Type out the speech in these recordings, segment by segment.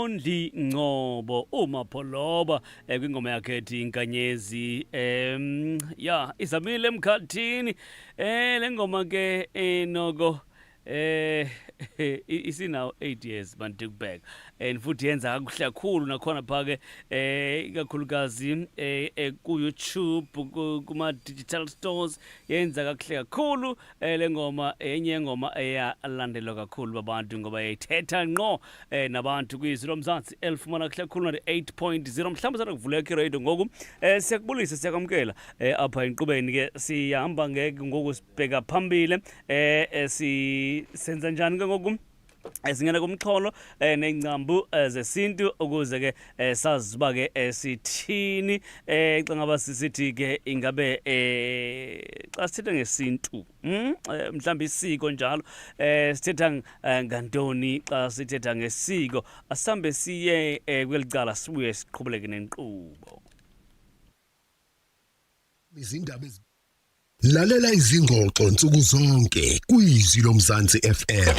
Mondli Ngcobo uMapholoba kwingoma yakhe ethi Inkanyezi. Ya, izamile emkhathini le ngoma ke, noko isinawo 8 years bantu kubheka, and futhi yenza kakuhle kakhulu nakhona pha ke, ikakhulukazi ku YouTube, kuma digital stores, yenza kakuhle kakhulu le ngoma. Enye yengoma eyalandelwa kakhulu babantu ngoba yayithetha ngqo nabantu kwizwi loMzantsi elifumana kuhle kakhulu 98.0. Mhlawumbe sana kuvuleka iradio ngoku, siyakubulisa, siyakwamkela apha enkqubeni ke. Sihamba ngeke ngoku, sibheka phambili. Si senza njani ke ngoku? Singena kumxholo nengcambu zesintu ukuze ke sazi uba ke sithini xa ngaba sisithi ke ingabe xa sithetha ngesintu, mhlawumbi isiko njalo, sithetha ngantoni xa sithetha ngesiko? Asambe siye kweli cala, sibuye siqhubeleke nenkqubo. Izindaba ezi. Lalela izingxoxo nsuku zonke kwiZwi loMzansi FM.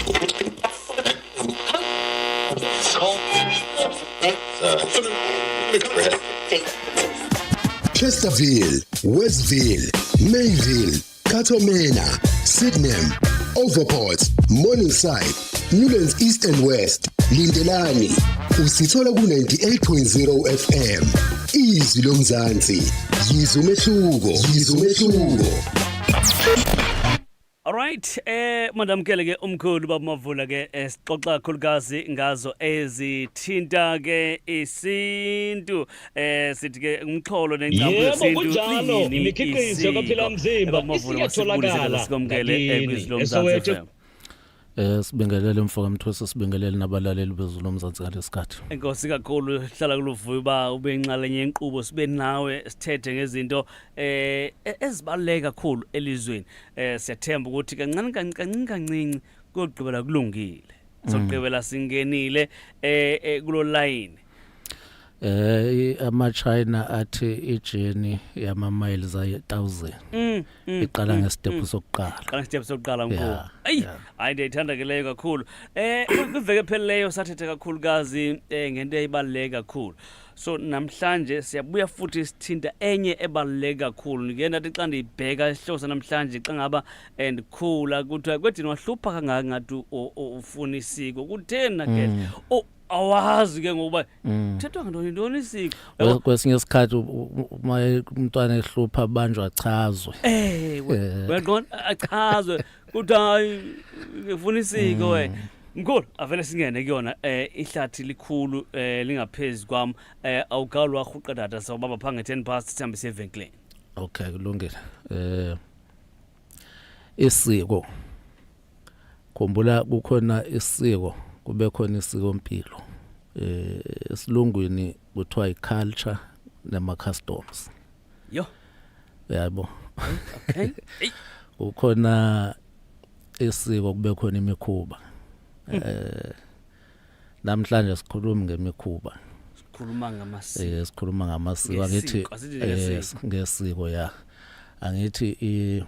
Chesterville, Westville, Mayville, Cato Manor, Sydenham, Overport, Morningside, Newlands East and West. Lindelani, usithola ku 98.0 FM. Izwi loMzansi. Yizwa umehluko, yizwa umehluko. Alright, mandamkele ke umkhulu baba Mavula ke, sixoxa kakhulukazi ngazo ezithinta ke isintu. Sithi ke umxholo nengcambu Yebo, yesintu kunjalo. liyini Imikhiqizo isiko? kaPhila Mzimba Baba Mavula, masibulise, isiyatholakala sikwamkele ngakini, kwizwi loMzansi eSoweto. FM. Sibingelele mfoka Mthwesi, sibingelele nabalaleli bezulu loMzansi ngalesikhathi. Enkosi kakhulu, hlala kuluvuyo uba ube inxalenye yenkqubo, sibe nawe sithethe ngezinto ezibaluleke kakhulu elizweni. Siyathemba ukuthi kancane kancinci kancinci kuyogqibela kulungile. Sogqibela singenile kulo line. Ama China athi ijourney yama miles ayi 1000 iqala ngestep sokuqala. Qala step sokuqala, mkhulu. Ayi, hayi, ndiyayithanda ke leyo kakhulu. Kwiveki ephelileyo sathetha kakhulukazi ngento eyibaluleke kakhulu. So namhlanje siyabuya futhi sithinta enye ebaluleke kakhulu. Ngike ndathi xa ndiyibheka isihloko sanamhlanje, xa ngaba ndikhula kuthiwa kwedini wahlupha kangaka ngathi ufuna isiko, kutheni na ke? Oh, awazi ke ngokuba kuthethwa ngantoni, ntoni isiko? Kwesinye isikhathi uma umntwana ehlupha banjwa achazwe. Ewe, uyaqonda, achazwe kuthi hayi, ngifuna isiko we. Mkhulu, avele singene kuyona. Ihlathi likhulu, lingaphezulu kwam. Awuqala warhuqa tata, sawubamba pha nge-10 past, sihambe siye evenkileni. Okay, kulungile. Isiko, khumbula kukhona isiko, kube khona isiko mpilo. Esilungwini kuthiwa iculture nama customs. Yo. Yabo. Okay. Ey. Kukhona isiko, kube khona imikhuba. Namhlanje sikhuluma ngemikhuba. Sikhuluma ngamasiko. Sikhuluma ngamasiko, angithi? Ngesiko, asithi ngesiko. Ngesiko, ya. Angithi i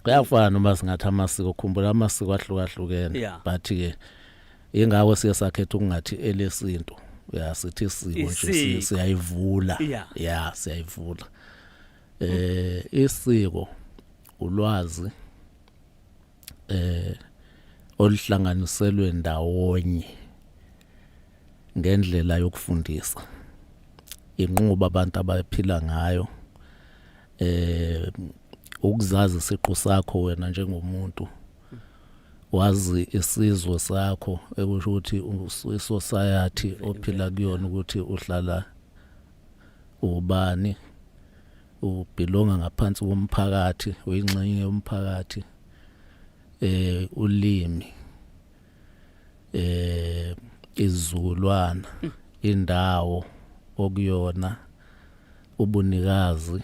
kuyafana noma singathi amasiko, khumbula amasiko ahlukahlukene, but ke ingakho siye sakhetha ukungathi elesintu, ya, sithi isiko nje. Isiko. Siyayivula. Ya, siyayivula. Isiko ulwazi oluhlanganiselwe ndawonye ngendlela yokufundisa inqubo abantu abaphila ngayo, ukuzazi isiqu sakho wena njengomuntu, wazi isizwe sakho, ekusho ukuthi isociety ophila kuyona, ukuthi uhlala ubani, ubelonga ngaphansi komphakathi, uyingxenye yomphakathi, ulimi, izizukulwana, indawo okuyona, ubunikazi,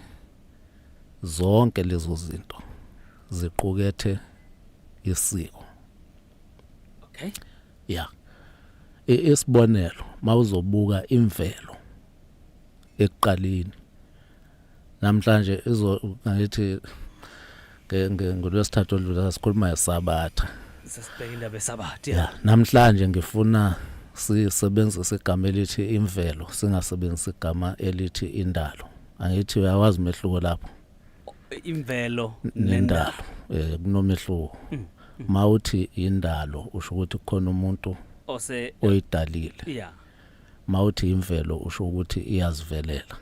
zonke lezo zinto ziqukethe isiko. Ya, isibonelo, mawuzobuka imvelo ekuqaleni namhlanje, izo ngithi ngolwesithathu odlula sikhuluma ngesabatha. Sasibheka indaba esabatha. Ya, namhlanje ngifuna Sisebenzisa igama elithi imvelo, singasebenzisi igama elithi indalo. Angithi uyawazi umehluko lapho? Imvelo nendalo. Kunomehluko. Mawuthi indalo usho ukuthi kukhona umuntu ose oyidalile. Mawuthi imvelo usho ukuthi iyazivelela.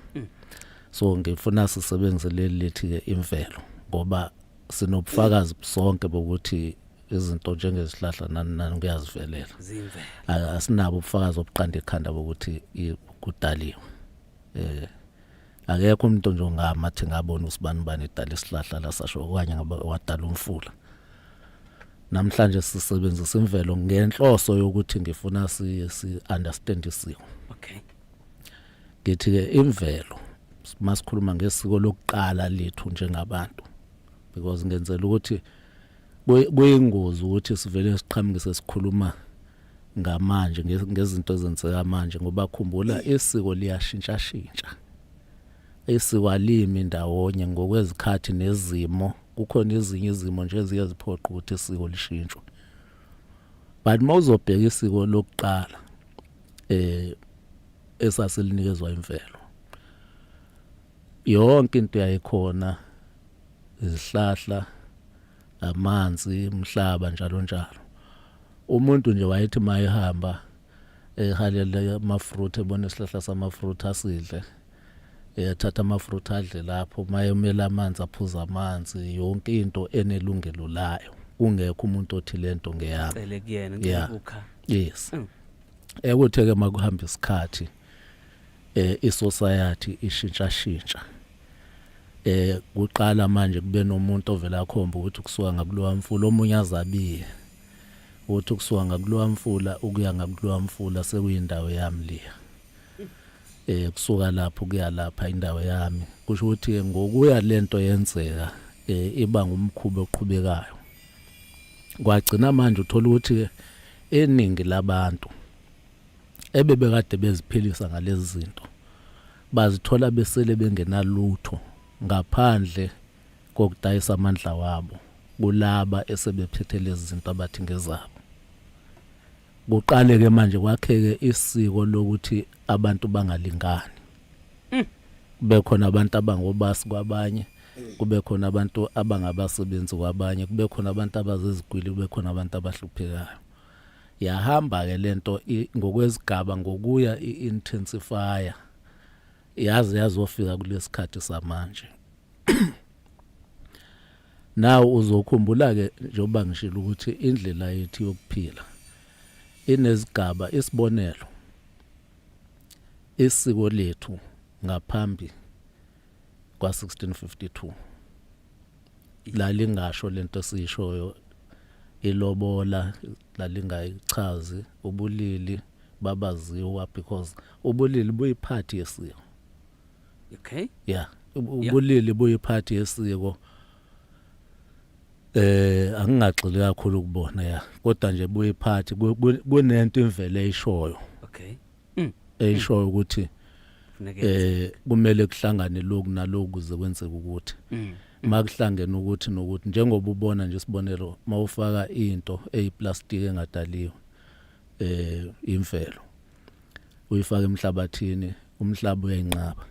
So ngifuna sisebenzise leli lithi ke imvelo, ngoba sinobufakazi sonke bokuthi izinto njengezihlahla nani nani kuyazivelela. Zimvelo. Asinabo ubufakazi obuqanda ikhanda bokuthi kudaliwe. Akekho umuntu nje ongama athi ngabona usibani bani edala isihlahla la sasho, okanye ngabe wadala umfula. Namhlanje sisebenzisa imvelo ngenhloso yokuthi ngifuna si understand isiko. Ngithi ke imvelo masikhuluma ngesiko lokuqala lethu njengabantu, because ngenzela ukuthi kuyingozi ukuthi sivele siqhamukise sikhuluma ngamanje ngezinto ezenzeka manje, ngoba khumbula isiko liyashintsha shintsha. Isiko alimi ndawonye ngokwezikhathi nezimo. Kukhona ezinye izimo nje eziye ziphoqa ukuthi isiko lishintshwe. But mawuzobheka isiko lokuqala esasilinikezwa imvelo, yonke into yayikhona, izihlahla, amanzi, umhlaba, njalo njalo. Umuntu nje wayethi mayehamba ehalela ama-fruit, ebona isihlahla sama-fruit asidle, ethatha ama-fruit adle lapho, mayemela amanzi aphuza amanzi, yonke into enelungelo layo, kungekho umuntu othi lento ngeyami. Cele kuyena, ngicela ukukha. Yes. Ekuthe ke makuhamba isikhathi isociety ishintsha shintsha. Kuqala manje kube nomuntu ovela akhomba ukuthi kusuka ngakulowa mfula, omunye azabiye ukuthi kusuka ngakulowa mfula ukuya ngakulowa mfula sekuyindawo yami liya. Kusuka lapho kuya lapha indawo yami. Kusho ukuthi ngokuya lento yenzeka iba ngumkhuba oqhubekayo. Kwagcina manje uthola ukuthi eningi labantu ebebekade beziphilisa ngalezi zinto bazithola besele bengenalutho ngaphandle kokudayisa amandla wabo kulaba esebephethe lezi zinto abathi ngezabo. Kuqale ke manje kwakheke isiko lokuthi abantu bangalingani. Kube khona abantu abangobasi kwabanye, kube khona abantu abangabasebenzi kwabanye, kube khona abantu abazizigwili, kube khona abantu abahluphekayo. Yahamba ke lento ngokwezigaba, ngokuya i-intensify, yaze yazofika kulesikhathi samanje. Now uzokhumbula ke njengoba ngishilo ukuthi indlela yethu yokuphila inezigaba. Isibonelo, isiko lethu ngaphambi kwa 1652 lalingasho lento esiyishoyo, ilobola lalingayichazi, ubulili babaziwa, because ubulili buyiphathi yesiko. Yeah, ubulili buyiphathi yesiko. Angingagxili kakhulu kubona ya, kodwa nje buyiphathi, kunento imvelo eyishoyo. Eyishoyo ukuthi Funeka kumele kuhlangane lokhu naloku kuze kwenzeke ukuthi makuhlangene ukuthi nokuthi, njengoba ubona nje isibonelo, mawufaka into eyiplastic engadaliwe imvelo, uyifaka emhlabathini, umhlaba uyayinqaba.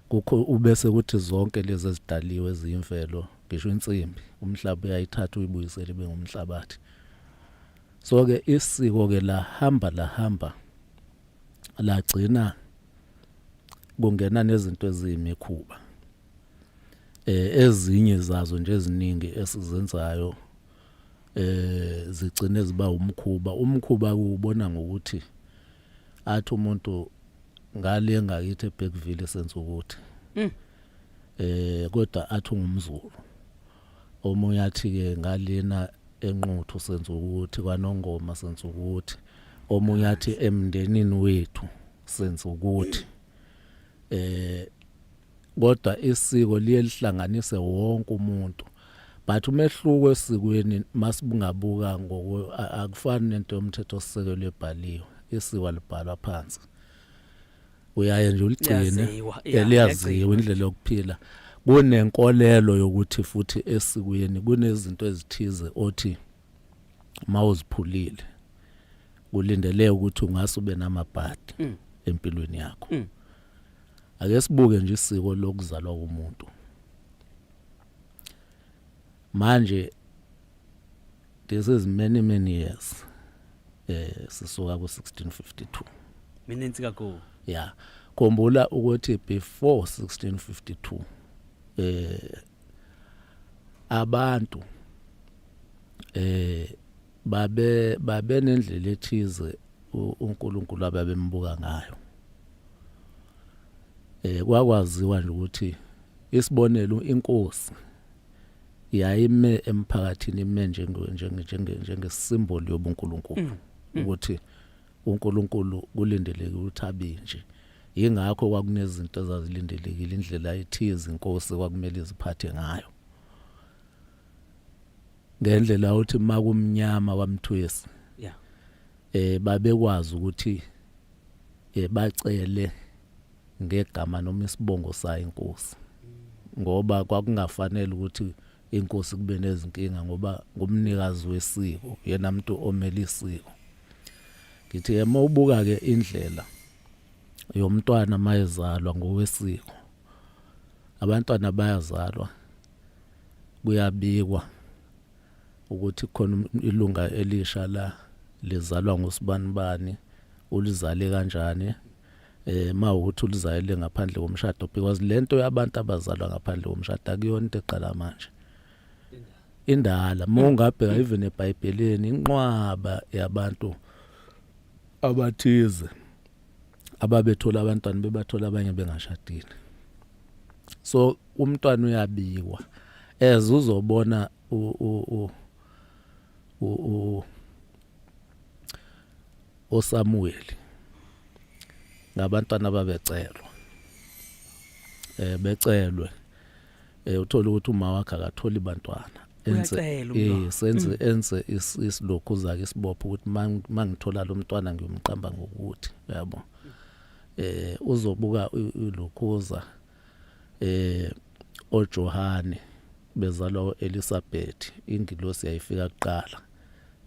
Kukho ubese kuthi zonke lezi ezidaliwe eziyimvelo, ngisho insimbi, umhlaba uyayithatha uyibuyisele ibe ngumhlabathi. So ke isiko ke lahamba lahamba lagcina kungena nezinto eziyimikhuba. Ezinye zazo nje eziningi esizenzayo zigcine ziba umkhuba. Umkhuba kuwubona ngokuthi athi umuntu ngale ngakithi eBergville senza ukuthi kodwa athi ungumZulu. Omunye athi ke ngalena eNquthu senza ukuthi, kwaNongoma senza ukuthi, omunye athi emndenini wethu senza ukuthi. Kodwa isiko liye lihlanganise wonke umuntu, but umehluko esikweni masibungabuka ngoko akufani nento yomthetho sisekelo ebhaliwe. Isiko alibhalwa phansi, uyaye nje uligcine. Liyaziwa, yeah, liyaziwa liyagcinwa. Indlela yokuphila kunenkolelo yokuthi futhi esikweni kunezinto ezithize othi mawuziphulile. Kulindeleke ukuthi ungase ube namabhadi empilweni yakho. Ake sibuke nje isiko lokuzalwa komuntu. Manje this is many many years sisuka ku 1652. Mininzi kakhulu. Yeah, khumbula ukuthi before 1652 abantu babe nendlela ethize uNkulunkulu ababembuka ngayo. Kwakwaziwa nje ukuthi, isibonelo, inkosi yayime emphakathini, ime njenge symbol yobuNkulunkulu, ukuthi uNkulunkulu kulindeleke ukuthi abe nje. Ingakho kwakunezinto ezazilindelekile, indlela ethize inkosi kwakumele iziphathe ngayo, ngendlela uthi makumnyama kwamthwesi babekwazi ukuthi bacele ngegama noma isibongo sayo inkosi, ngoba kwakungafanele ukuthi inkosi kube nezinkinga, ngoba ngumnikazi wesiko, yena umuntu omele isiko. Ngithi ema ubuka ke indlela yomntwana mayezalwa ngokwesiko, abantwana bayazalwa, kuyabikwa ukuthi khona ilunga elisha la lizalwa ngusibanibani, ulizale kanjani, mawukuthi ulizalele ngaphandle komshado, because lento yabantu abazalwa ngaphandle komshado akuyona into eqala manje, indala. Mawungabheka even eBhayibhelini, inqwaba yabantu abathize ababethola abantwana, bebathola abanye bengashadile. So umntwana uyabikwa as uzobona u oSamuel, ngabantwana ababecelwa, becelwe, uthola ukuthi uma wakhe akatholi bantwana, enze Uyacela umntwana. Senze enze isilokhu zakhe, isibopho ukuthi mangithola lo mntwana ngiyomqamba ngokuthi, yabo. Uzobuka ilokhuza oJohane bezalwa uElizabeth, ingilosi yayifika kuqala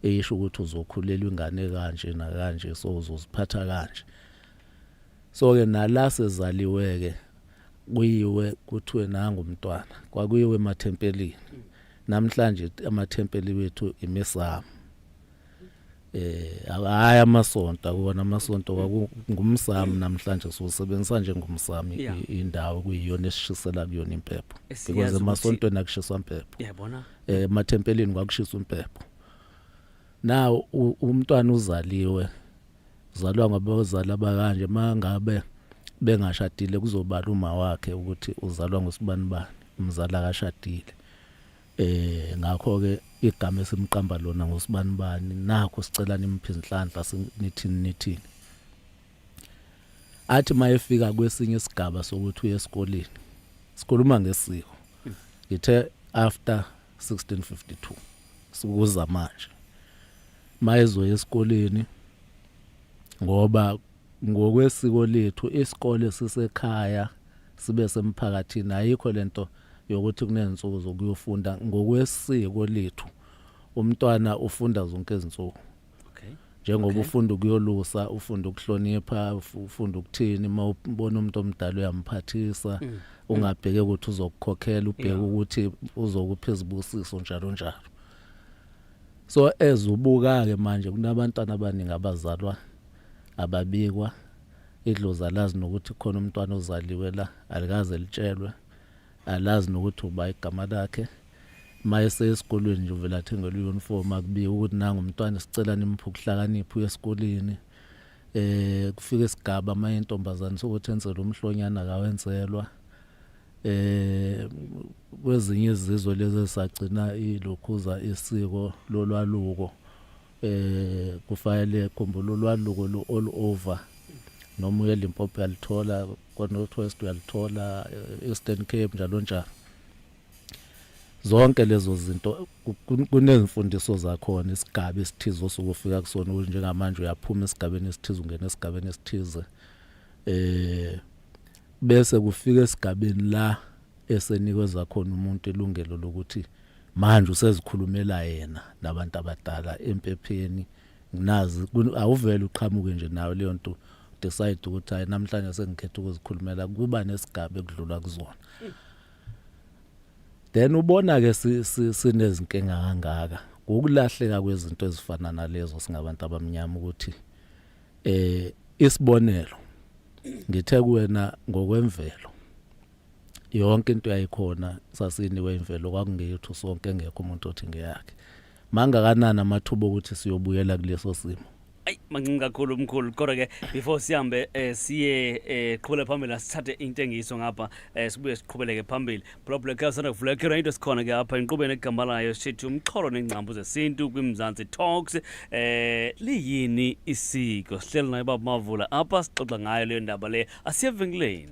eyisho ukuthi uzokhulelwa ingane kanje nakanje, so uzoziphatha kanje. So ke nala sezaliwe ke, kuyiwe kuthiwe nanga umntwana, kwakuyiwe emathempelini. Namhlanje amathempeli wethu imisamo, hayi amasonto, akuwona amasonto, kwakungumsamo. Namhlanje siwusebenzisa njengomsamo, indawo kuyiyona esishisela kuyona impepho, Esiyazi because emasontweni akushiswa impepho. Yabona. Emathempelini kwakushiswa impepho. Now umntwana uzaliwe, uzalwa ngabazali abakanje, mangabe bengashadile kuzobala uma wakhe ukuthi uzalwa ngosibanibani, umzali akashadile. Ngakho ke igama esimqamba lona ngosibanibani, nakho sicela nimuphe izinhlanhla, nithini nithini. Athi mayefika kwesinye isigaba sokuthi uye esikoleni, sikhuluma ngesiko, ngithe after 1652 sikuza manje, mayezoya esikoleni, ngoba ngokwesiko lethu isikole sisekhaya, sibe semphakathini. Ayikho lento yokuthi kunensuku zokuyofunda. Ngokwesiko lethu umntwana ufunda zonke izinsuku, njengoba ufunda ukuyolusa, ufunda ukuhlonipha, ufunda ukuthini, uma ubona umuntu omdala uyamphathisa, ungabheke ukuthi uzokukhokhela, ubheke ukuthi uzokupha izibusiso, njalo njalo. So ezubuka ke manje kunabantwana abaningi abazalwa ababikwa, idlozi alazi nokuthi khona umntwana ozaliwe la, alikaze litshelwe, alazi nokuthi uba igama lakhe. Mayese esikolweni nje uvela athengelwe uniform, akubika ukuthi nanga umntwana, sicela nimuphe ukuhlakanipha, uye esikoleni. Kufika isigaba maye intombazane sokuthi enzelwe umhlonyana, akawenzelwa. Kwezinye izizwe lezi esagcina ilokhuza isiko lolwaluko, kufanele khumbula ulwaluko lu all over, noma uye Limpopo uyalithola, kwa North West uyalithola, Eastern Cape, njalo njalo. Zonke lezo zinto kunezimfundiso zakhona, isigaba esithize osuke ufika kusona, ukuthi njengamanje uyaphuma esigabeni esithize, ungena esigabeni esithize, bese kufika esigabeni la esenikeza khona umuntu ilungelo lokuthi manje usezikhulumela yena nabantu abadala empepheni. Nazi awuvele uqhamuke nje nayo leyo nto, decide ukuthi hayi, namhlanje sengikhetha ukuzikhulumela. Kuba nesigaba ekudlula kuzona, then ubona ke sinezinkinga kangaka ukulahleka kwezinto ezifana nalezo singabantu abamnyama. Ukuthi isibonelo, ngithe kuwena ngokwemvelo yonke into yayikhona, sasiniwe imvelo, kwakungeyethu sonke, engekho umuntu othi ngeyakhe. Mangakanani amathuba okuthi siyobuyela kuleso simo? Ayi, mancinci kakhulu, umkhulu. Kodwa ke before sihambe siye qhubele phambili, asithathe intengiso ngapha, sibuye siqhubeleke phambili. Phulaphula ekhaya, sanda kuvula ekhera into, sikhona ke apha inkqubeni egama layo sithi Umxholo Nengcambu Zesintu kwiMzantsi Talks. Liyini isiko? Sihleli naye baba Mavula apha, sixoxa ngayo leyo ndaba le. Asiye evenkileni.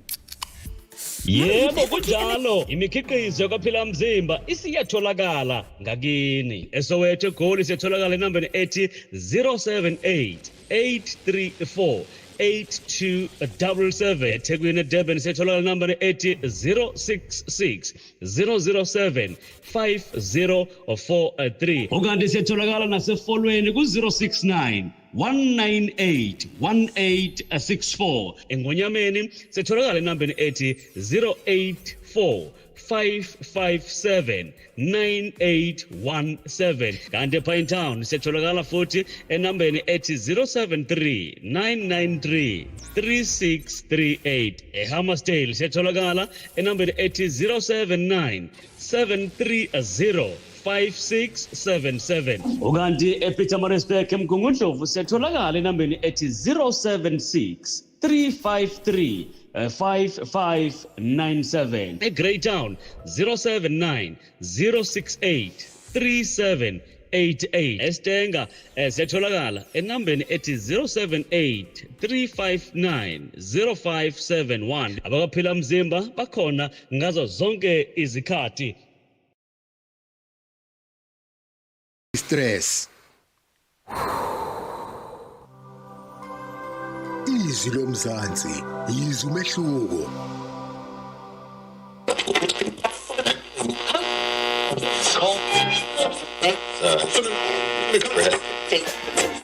Yebo, kunjalo, imikhiqizo yakwaPhila Mzimba isiyatholakala ngakini eSoweto, eGoli siyatholakala enambeni ethi 078 834 8277. EThekwini, eDurban siyatholakala enambeni ethi 066 007 5043. Ukanti siyatholakala naseFolweni ku-069 198 1864. ENgonyameni sitholakala enambeni ethi 084 557 9817. Kanti ePinetown siyatholakala futhi enambeni ethi 073 993 3638. EHammarsdale siyatholakala enambeni ethi 079 730 5677. Ukanti ePietermaritzburg, eMgungundlovu, siyatholakala enambeni ethi 076 353 5597. EGreytown 079 068 3788. EStanger siyatholakala enambeni ethi 078 359 0571. Abakaphila Mzimba bakhona ngazo zonke izikhathi. Stress. Izwi loMzansi, yizwa umehluko.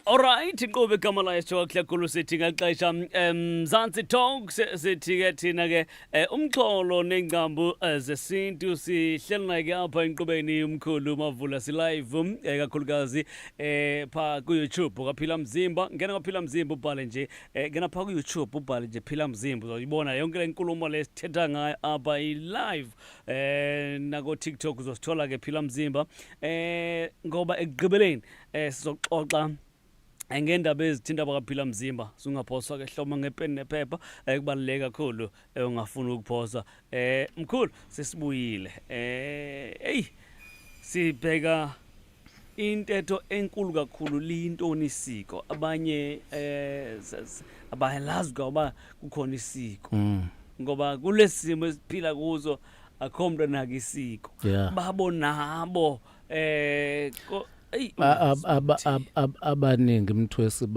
Alright, inkqubo igama layo sithiwa kuhle sithi ngexesha Mzansi Talks, sithi ke thina ke Umxholo Nengcambu Zesintu. Sihleli naye ke apha enkqubeni umkhulu Mavula, si-live kakhulukazi pha ku-YouTube kaPhila Mzimba. Ngena kwaPhila Mzimba ubhale nje, ngena pha ku-YouTube ubhale nje Phila Mzimba, uzoyibona yonke le nkulumo lesithetha ngayo apha i-live. Nako TikTok uzosithola ke Phila Mzimba, ngoba ekugqibeleni sizoxoxa ngendaba ezithinta abakaPhila Mzimba. Sungaphoswa ke, hloma ngepeni nephepha, kubaluleke kakhulu, ungafuni ukuphosa. Mkhulu, sesibuyile. Hey, sibheka intetho enkulu kakhulu, liyintoni isiko? Abanye abayalazi ngoba kukhona isiko, ngoba kulesimo esiphila kuzo akho umuntu anaka isiko babo nabo eyi. Abaningi, mthwesi,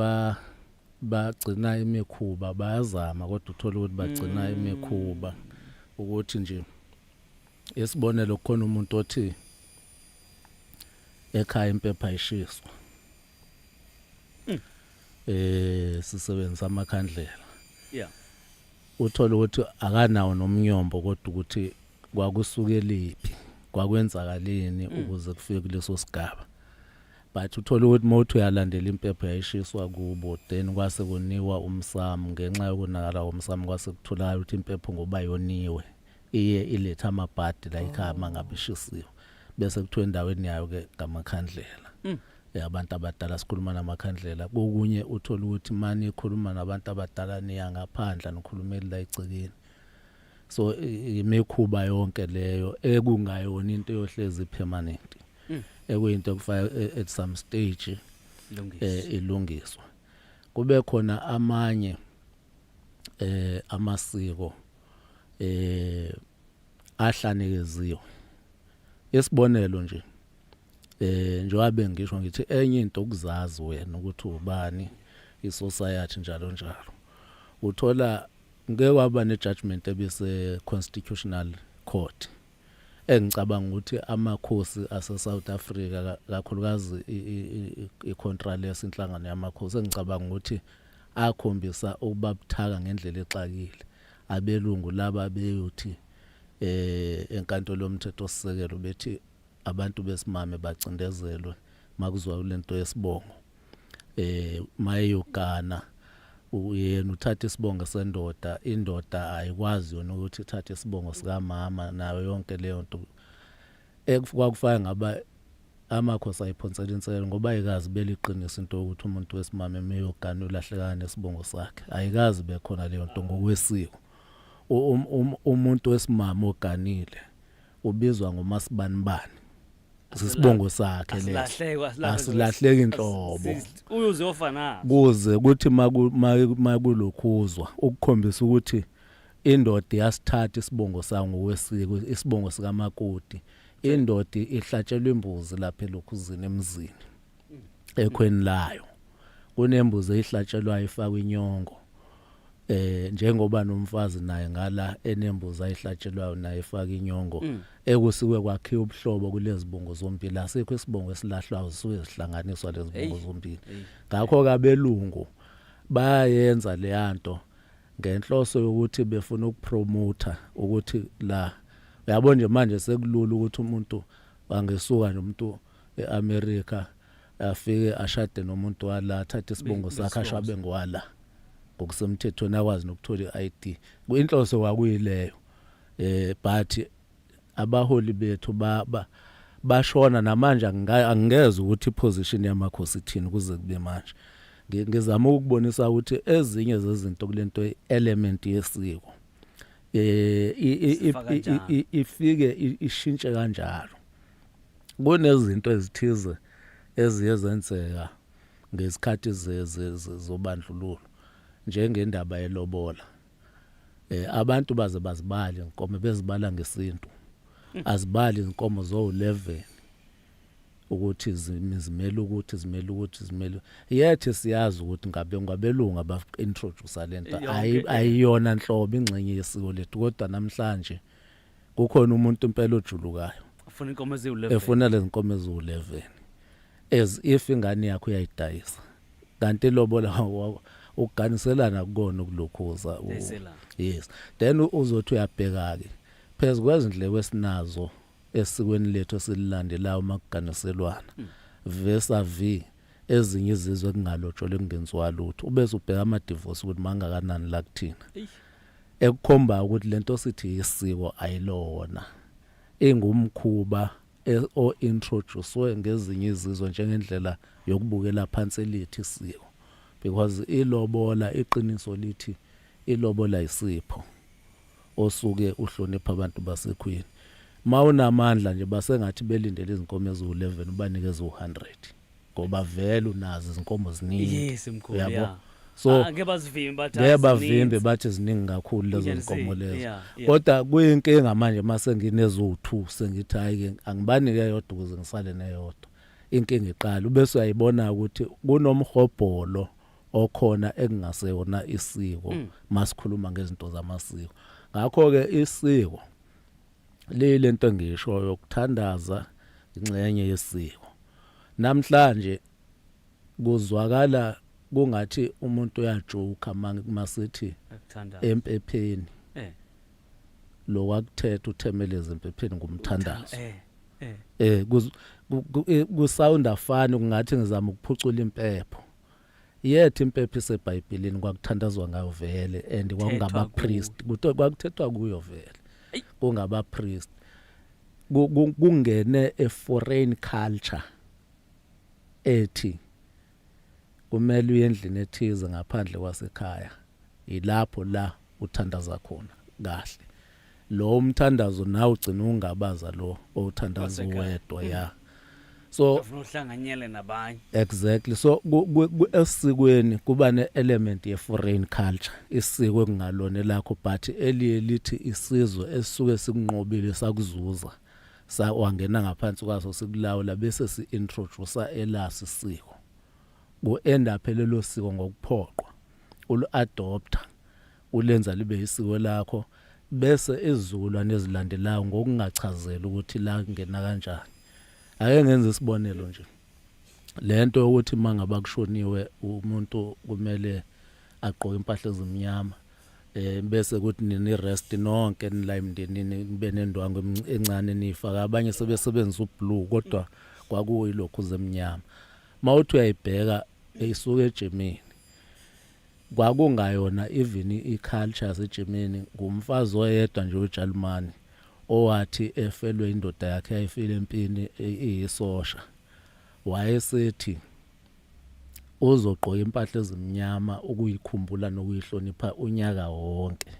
bagcina imikhuba, bayazama, kodwa uthola ukuthi bagcina imikhuba. Ukuthi nje isibonelo, kukhona umuntu othi ekhaya impepha ayishiswa, sisebenzisa amakhandlela. Uthola ukuthi akanawo nomnyombo, kodwa ukuthi kwakusukeliphi, kwakwenzakaleni ukuze kufike kuleso sigaba. But uthola ukuthi mawuthi uyalandela, impepho yayishiswa kubo, then kwase koniwa umsamo. Ngenxa yokonakala komsamo kwase kutholakala ukuthi impepho ngoba yoniwe iye iletha amabhadi la ekhaya mangabe ishisiwe, bese kuthiwa endaweni yayo ke ngamakhandlela. Abantu abadala sikhuluma namakhandlela. Kokunye uthola ukuthi mani ikhuluma nabantu abadala, niya ngaphandle, nikhulumeli la egcekeni. So imikhuba yonke leyo ekungayona into yohlezi permanent, ekuyinto ekufaka at some stage Lungisa. Ilungiswa. Kube khona amanye amasiko ahlanekeziwe. Isibonelo nje, njengoba bengisho ngithi enye into ukuzazi wena ukuthi ubani, isociety, njalo njalo. Uthola ngeke waba ne judgment ebise Constitutional Court. Engicabanga ukuthi amakhosi ase South Africa, kakhulukazi iContralesa, inhlangano yamakhosi, engicabanga ukuthi akhombisa ukuba buthaka ngendlela exakile abelungu laba beyothi enkantolo yomthetho sisekelo bethi abantu besimame bacindezelwe makuzwa kulento yesibongo. Mayeyogana uyena uthatha isibongo sendoda, indoda ayikwazi yona ukuthi ithathe isibongo sikamama nayo yonke leyo nto. Ekwakufaka ngaba amakhosi ayiphonsela inselo, ngoba ayikazi beliqinisa into yokuthi umuntu wesimame meyogana ulahlekana nesibongo sakhe. Ayikazi bekhona leyo nto ngokwesiko. Umuntu wesimame oganile ubizwa ngomasibanibani, sisibongo sakhe leso. Asilahleki inhlobo. Uyoze ofana. Kuze kuthi makulokhuzwa ukukhombisa ukuthi indoda iyasithatha isibongo sayo ngokwesiko, isibongo sikamakoti, indoda ihlatshelwa imbuzi lapha elokhuzini emzini ekhweni layo. Kunembuzi eyihlatshelwayo ifakwa inyongo, njengoba nomfazi naye ngala enembuzi ayihlatshelwayo naye ifaka inyongo. Ekusikwe kwakhiwa ubuhlobo kulezi bongo zombili. Asikho isibongo esilahlwayo, zisuke zihlanganiswa lezi bongo zombili. Ngakho kabelungu bayayenza leyanto ngenhloso yokuthi befuna ukupromota ukuthi la, uyabo nje, manje sekulula ukuthi umuntu angesuka nje, umuntu eAmerica afike ashade nomuntu wala, athathe isibongo sakhe, asho abe ngowala ngokusemthethweni, akwazi nokuthola iID. Inhloso kwakuyileyo, but abaholi bethu ba bashona namanje. Angingeze ukuthi iposition yamakhosi ithini kuze kube manje. Ngizama ukubonisa ukuthi ezinye zezinto kulento element yesiko ifike ishintshe kanjalo. Kunezinto ezithize eziye zenzeka ngesikhathi zobandlululo, njengendaba yelobola. Abantu baze bazibale inkomo, bezibala ngesintu, azibali inkomo zo11 ukuthi zimele ukuthi zimele ukuthi zimele yethi. Siyazi ukuthi ngabe ngabelungu aba introduce lento, ayiyona nhlobo ingxenye yesiko lethu, kodwa namhlanje kukhona umuntu impela ojulukayo ufuna inkomo eziwu11, efuna lezi nkomo eziwu11, as if ingane yakho uyayidayisa, kanti ilobola ukuganiselana kukona ukulokhuza. Yes, then uzothi uyabheka ke phezulu kwezindleko esinazo esikweni lethu esililandelayo makuganiselwana vis-a-vis ezinye izizwe kungalotsholwe, kungenziwa lutho, ubese ubheka ama divorce ukuthi mangakanani la kuthina, ekukhomba ukuthi lento sithi isiko ayilona, ingumkhuba o introducewe ngezinye izizwe njengendlela yokubukela phansi elithi isiko, because ilobola, iqiniso lithi ilobola isipho osuke uhlonipha abantu basekhweni. Mawunamandla nje, basengathi belindele izinkomo eziwu11, ubanikeze u100, ngoba vele unazo izinkomo ziningi. Yes, mkhulu. Uyabo? So angeke bazivimbe, bathi ngeke bavimbe, bathi ziningi kakhulu lezo nkomo lezo. Kodwa kuyinkinga manje mase nginezo2, sengithi hayi ke, angibanike yodwa ukuze ngisale neyodwa. Inkinga iqala ubese uyayibona ukuthi kunomhobholo okhona ekungaseyona isiko masikhuluma ngezinto zamasiko. Ngakho ke isiko lento engisho yokuthandaza ingxenye yesiko. Namhlanje kuzwakala kungathi umuntu uyajoka masithi empepheni lo wakuthetha uthemeleza empepheni ngumthandazo. Kusounda fani kungathi ngizama ukuphucula impepho yethi. Impepho iseBhayibhelini, kwakuthandazwa ngayo vele, and kwakungaba priest, kwakuthethwa kuyo vele, kungaba priest. Kungene a foreign culture ethi kumele uye endlini ethize ngaphandle kwasekhaya, ilapho la uthandaza khona kahle. Lo umthandazo nawe ugcina ungabaza lo owuthandaza wedwa ya. So ufuna uhlanganyele nabanye. Exactly. So esikweni kuba ne-element ye-foreign culture, isiko ekungalona lakho, but eliye lithi isizwe esisuke sikunqobile, sakuzuza, wangena ngaphansi kwaso, sikulawula, bese si-introduce elasi isiko. Ku-end up lelo siko ngokuphoqwa ulu-adopta, ulenza libe isiko lakho. Bese izizukulwane ezilandelayo ngokungachazeli ukuthi la kungena kanjani. Ake ngenze isibonelo nje. Lento yokuthi mangaba kushoniwe umuntu kumele agqoke impahla ezimnyama, bese kuthi nini rest nonke nila emndenini nibe nendwangu encane nifaka, abanye sebesebenzisa ublue, kodwa kwakuyilokhu zemnyama. Mawuthi uyayibheka, isuka eGermany, kwakungayona even i-culture yaseGermany. Ngumfazi oyedwa nje weJalimani owathi efelwe indoda yakhe yayifile empini, iyisosha, wayesethi uzogqoka impahla ezimnyama ukuyikhumbula nokuyihlonipha unyaka wonke.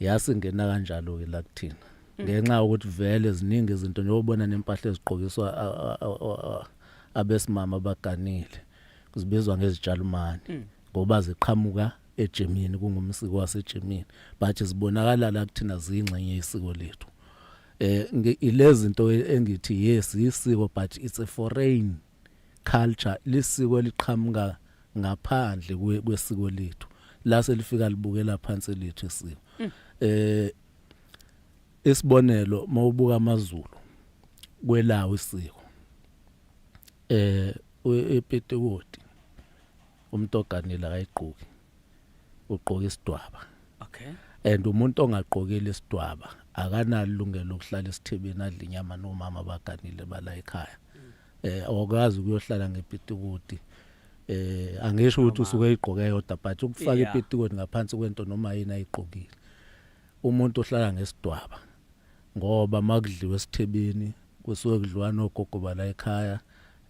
Yasingena kanjalo ke la kuthina ngenxa yokuthi vele ziningi izinto, njengoba nempahla ezigqokiswa abesimama abaganile zibizwa ngezitshalumane ngoba ziqhamuka eGermany, kungumsiko waseGermany, but zibonakala la kuthina ziyingxenye yesiko lethu. Ilezi zinto engithi yes, isiko, but it's a foreign culture, lisiko eliqhamuka ngaphandle kwesiko lethu, la selifika libukela phansi lethu isiko. Isibonelo, mawubuka amaZulu kwelawo isiko, ipetikoti umuntu oganile akayigqoki, ugqoka isidwaba. And umuntu ongagqokile isidwaba akanalo ilungelo lokuhlala esithebeni adla inyama nomama abaganile bala ekhaya. Awukwazi ukuyohlala ngepetikoti. Angisho ukuthi usuke eyigqoke yodwa, but ukufaka ipetikoti ngaphansi kwento noma yini ayigqokile, umuntu ohlala ngesidwaba, ngoba makudliwe esithebeni kusuke kudliwa nogogo bala ekhaya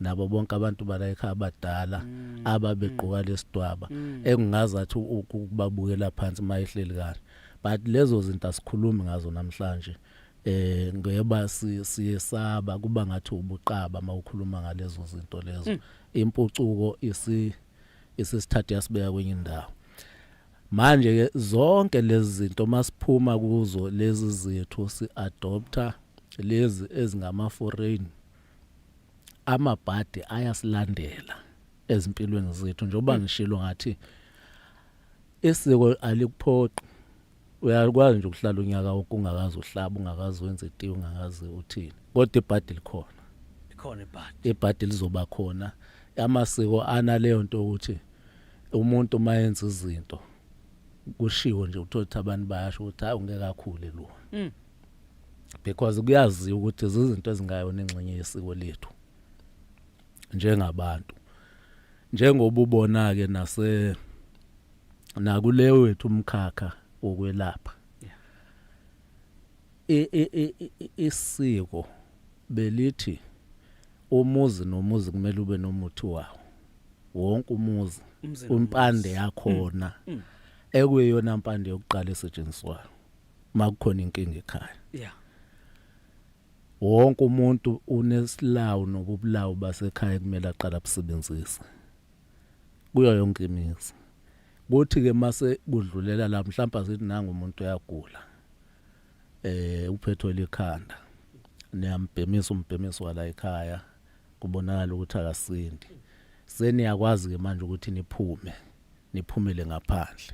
nabo bonke abantu bala ekhaya abadala ababegqoka lesidwaba, engingazathi ukubabukela phansi mayehleli kahle. But lezo zinto asikhulumi ngazo namhlanje, ngeba siyesaba, kuba ngathi ubuqaba mawukhuluma ngalezo zinto lezo. Impucuko isisithathe yasibeka kwenye indawo. Manje ke zonke lezi zinto masiphuma kuzo lezi zethu, si-adopta lezi ezingama foreign, amabhadi ayasilandela ezimpilweni zethu. Njengoba ngishilo ngathi isiko alikuphoqi, uyakwazi nje ukuhlala unyaka wonke ungakazi uhlaba, ungakazi wenze itiye, ungakazi uthini, kodwa ibhadi likhona. Likhona ibhadi. Ibhadi lizoba khona. Amasiko analeyo nto ukuthi umuntu mayenza izinto kushiwo nje, uthola ukuthi abantu bayasho ukuthi hayi, ungeke akhule lo, because kuyaziwa ukuthi izinto ezingayona ingxenye yesiko lethu njengabantu. Njengoba ubona ke nase nakuleyo wethu umkhakha wokwelapha, isiko belithi umuzi nomuzi kumele ube nomuthi wawo, wonke umuzi. Umzi. Impande yakhona ekuyiyona mpande yokuqala esetshenziswayo makukhona inkinga ekhaya. Wonke umuntu unesilawu nobubulawu basekhaya kumele aqala abusebenzise kuyo yonke imizi. Kuthi ke mase kudlulela la, mhlawumbe asithi nanga umuntu uyagula, uphethwe likhanda, niyambhemisa umbhemiso wala ekhaya, kubonakala ukuthi akasindi, seniyakwazi ke manje ukuthi niphume, niphumele ngaphandle,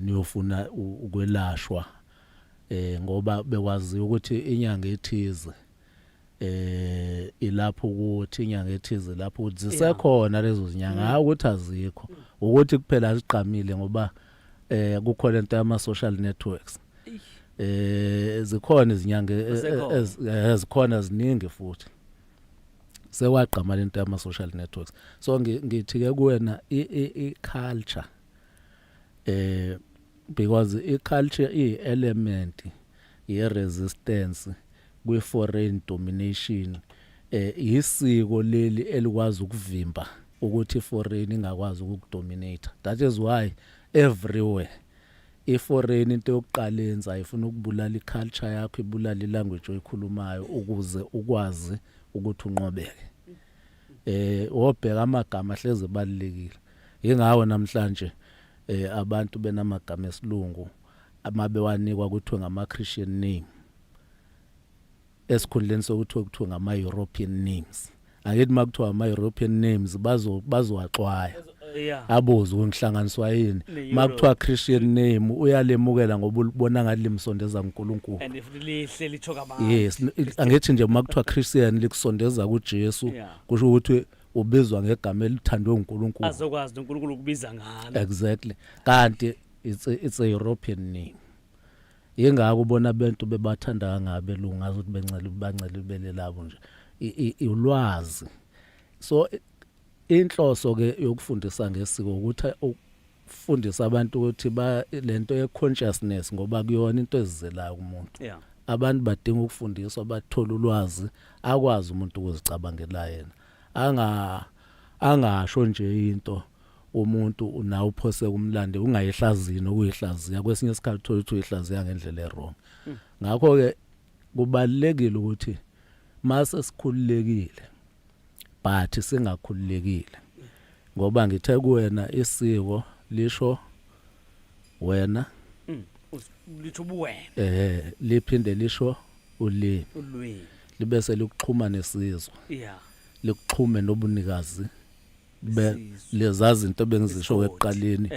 niyofuna ukwelashwa, ngoba bekwaziwa ukuthi inyanga ethize ilapho, ukuthi inyanga ethize lapho, ukuthi zisekhona lezo zinyanga. Hayi ukuthi azikho, ukuthi kuphela aziqhamile ngoba kukhona into yama social networks. Zikhona izinyanga Zisekhona. Ezikhona ziningi futhi sewagqama lento yama social networks. So ngithi ke kuwena i culture, because i culture i element ye resistance kwi foreign domination. Isiko leli elikwazi ukuvimba ukuthi foreign ingakwazi ukukudominate. That is why everywhere iforeign into yokuqala yenza ifuna ukubulala iculture yakho, ibulala ilanguage oyikhulumayo ukuze ukwazi ukuthi unqobeke. Wobheka amagama hleze balekile, ingawo namhlanje abantu benamagama esilungu amabewanikwa kuthiwe ngama Christian name esikhundleni sokuthi kuthiwe ngama European names. Angithi makuthiwa ama European names bazowaxwaya. Abuze ukuthi ngihlanganiswa yini. Makuthiwa Christian name, uyalemukela ngoba ulibona ngathi limsondeza kuNkulunkulu. And futhi lihle, litsho kabanzi. Yes, angithi nje makuthiwa Christian likusondeza kuJesu, kusho ukuthi ubizwa ngegama elithandwe uNkulunkulu. Azokwazi noNkulunkulu ukubiza ngalo. Exactly, kanti it's a European name. Ingako ubona abantu bebathanda kangaka belungu, ngazi ukuthi bencela bancela ibele labo nje. Ulwazi. So inhloso ke yokufundisa ngesiko ukuthi ukufundisa abantu ukuthi ba lento ye consciousness, ngoba kuyona into ezizelayo kumuntu. Abantu badinga ukufundiswa, bathola ulwazi, akwazi umuntu ukuzicabangela yena, angasho nje into umuntu unawo uphose kumlande, ungayihlazini ukuyihlaziya. Kwesinye isikhathi uthola ukuthi uyihlaziya ngendlela e-wrong. Ngakho ke kubalekile ukuthi mase sikhululekile, but singakhululekile, ngoba ngithe kuwena isiko lisho wena. Litho ubuwena. Liphinde lisho ulimi. Ulwimi. Libe selikuxhuma nesizwe, likuxhume nobunikazi be Besizwe. Leza zinto bengizisho Isigodi. ekuqaleni,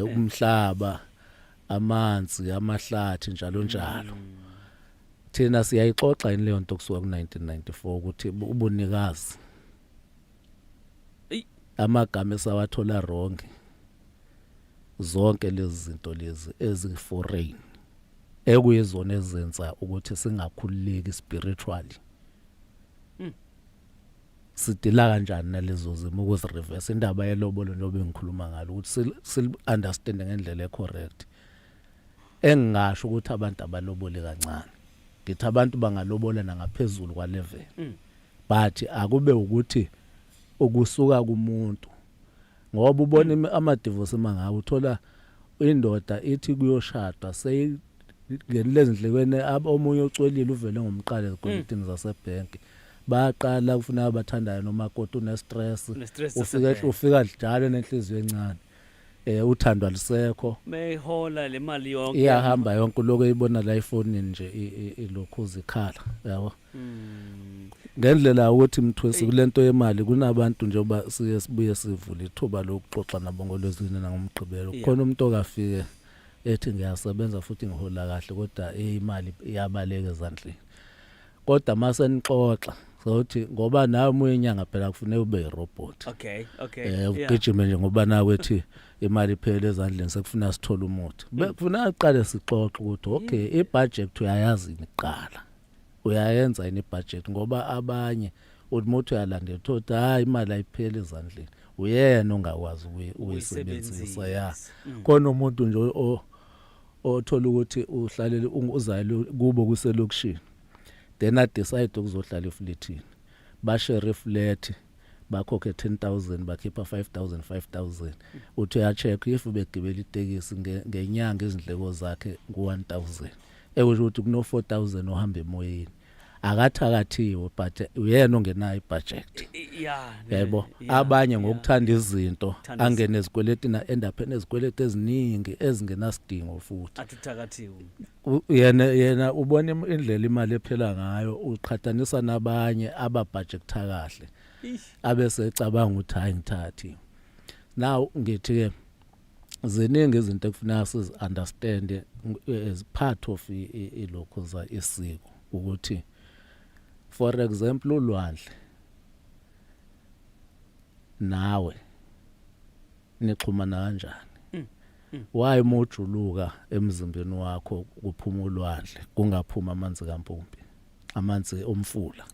umhlaba, amanzi, amahlathi, njalo njalo. Thina siyayixoxa yini leyo nto kusuka ku1994 ukuthi ubunikazi? Amagama esawathola wrong, zonke lezi zinto lezi ezi-foreign ekuyizona ezenza ukuthi singakhululeki spiritually. Sidila kanjani nalezo zimo ukuzi-reverse? Indaba yelobolo njengoba ngikhuluma ngalo, ukuthi sil understand ngendlela e-correct. Engingasho ukuthi abantu abalobole kancane, ngithi abantu bangalobola nangaphezulu kwa level, but akube ukuthi ukusuka kumuntu, ngoba ubona ama-divorce mangabe uthola indoda ithi kuyoshadwa seyingenile ezindlekweni, omunye ucwelile, uvele ngomqala ezikweletini zasebhenki, bayaqala kufuneka abathandayo nomakoti une-stress. Une-stress Ufika sasebhenki. Ufika njalo nenhliziyo encane, uthando alisekho. Meyihola le mali yonke. Iyahamba yonke, lokho eyibona la efonini nje, ilokhu ikhala, yabo, ngendlela ukuthi mthwesi kulento yemali kunabantu, njengoba siye sibuye sivule ithuba lokuxoxa nabo ngolwezine nangomgqibelo, khona umuntu okafike ethi ngiyasebenza futhi ngihola kahle, kodwa imali iyabaleka ezandleni. Kodwa mase nixoxa sokuthi ngoba nawe uma uyinyanga phela kufuneka ube i-robot, ugijime nje, ngoba nawe ethi imali iphele ezandleni, sekufuna sithole umuthi. Kufuneka uqale sixoxe ukuthi okay, i-budget uyayazi yini kuqala, uyayenza yini i-budget? Ngoba abanye uthi muthi uyalandela, uthola ukuthi hayi, imali ayipheli ezandleni, uyena ongakwazi ukuyisebenzisa ya. Khona umuntu nje othola ukuthi uhlalele uzayele kubo kuselokishini, then a decide ukuzohlala efletini, ba-share flat, bakhokhe 10,000, bakhipha 5000 5000. Uthi uya-check if begibela itekisi ngenyanga, izindleko zakhe ku1000, ekusho ukuthi kuno 4000 ohamba emoyeni, akathakathiwe, but uyena ongenayo i-budget. Yebo. Abanye ngokuthanda izinto, Thanda. Angene ezikweletini, end up enezikweleti eziningi ezingenasidingo futhi. Athi uthakathiwe. Yena ubona indlela imali ephela ngayo, uqhathanisa nabanye aba-budget-a kahle, abese ecabanga ukuthi hayi, ngithathi. Now ngithi ke ziningi izinto ekufuneka sizi understand as part of ilokhuza isiko, ukuthi for example ulwandle nawe nixhumana kanjani? Why uma ujuluka emzimbeni wakho kuphuma ulwandle, kungaphuma amanzi kampompi, amanzi omfula,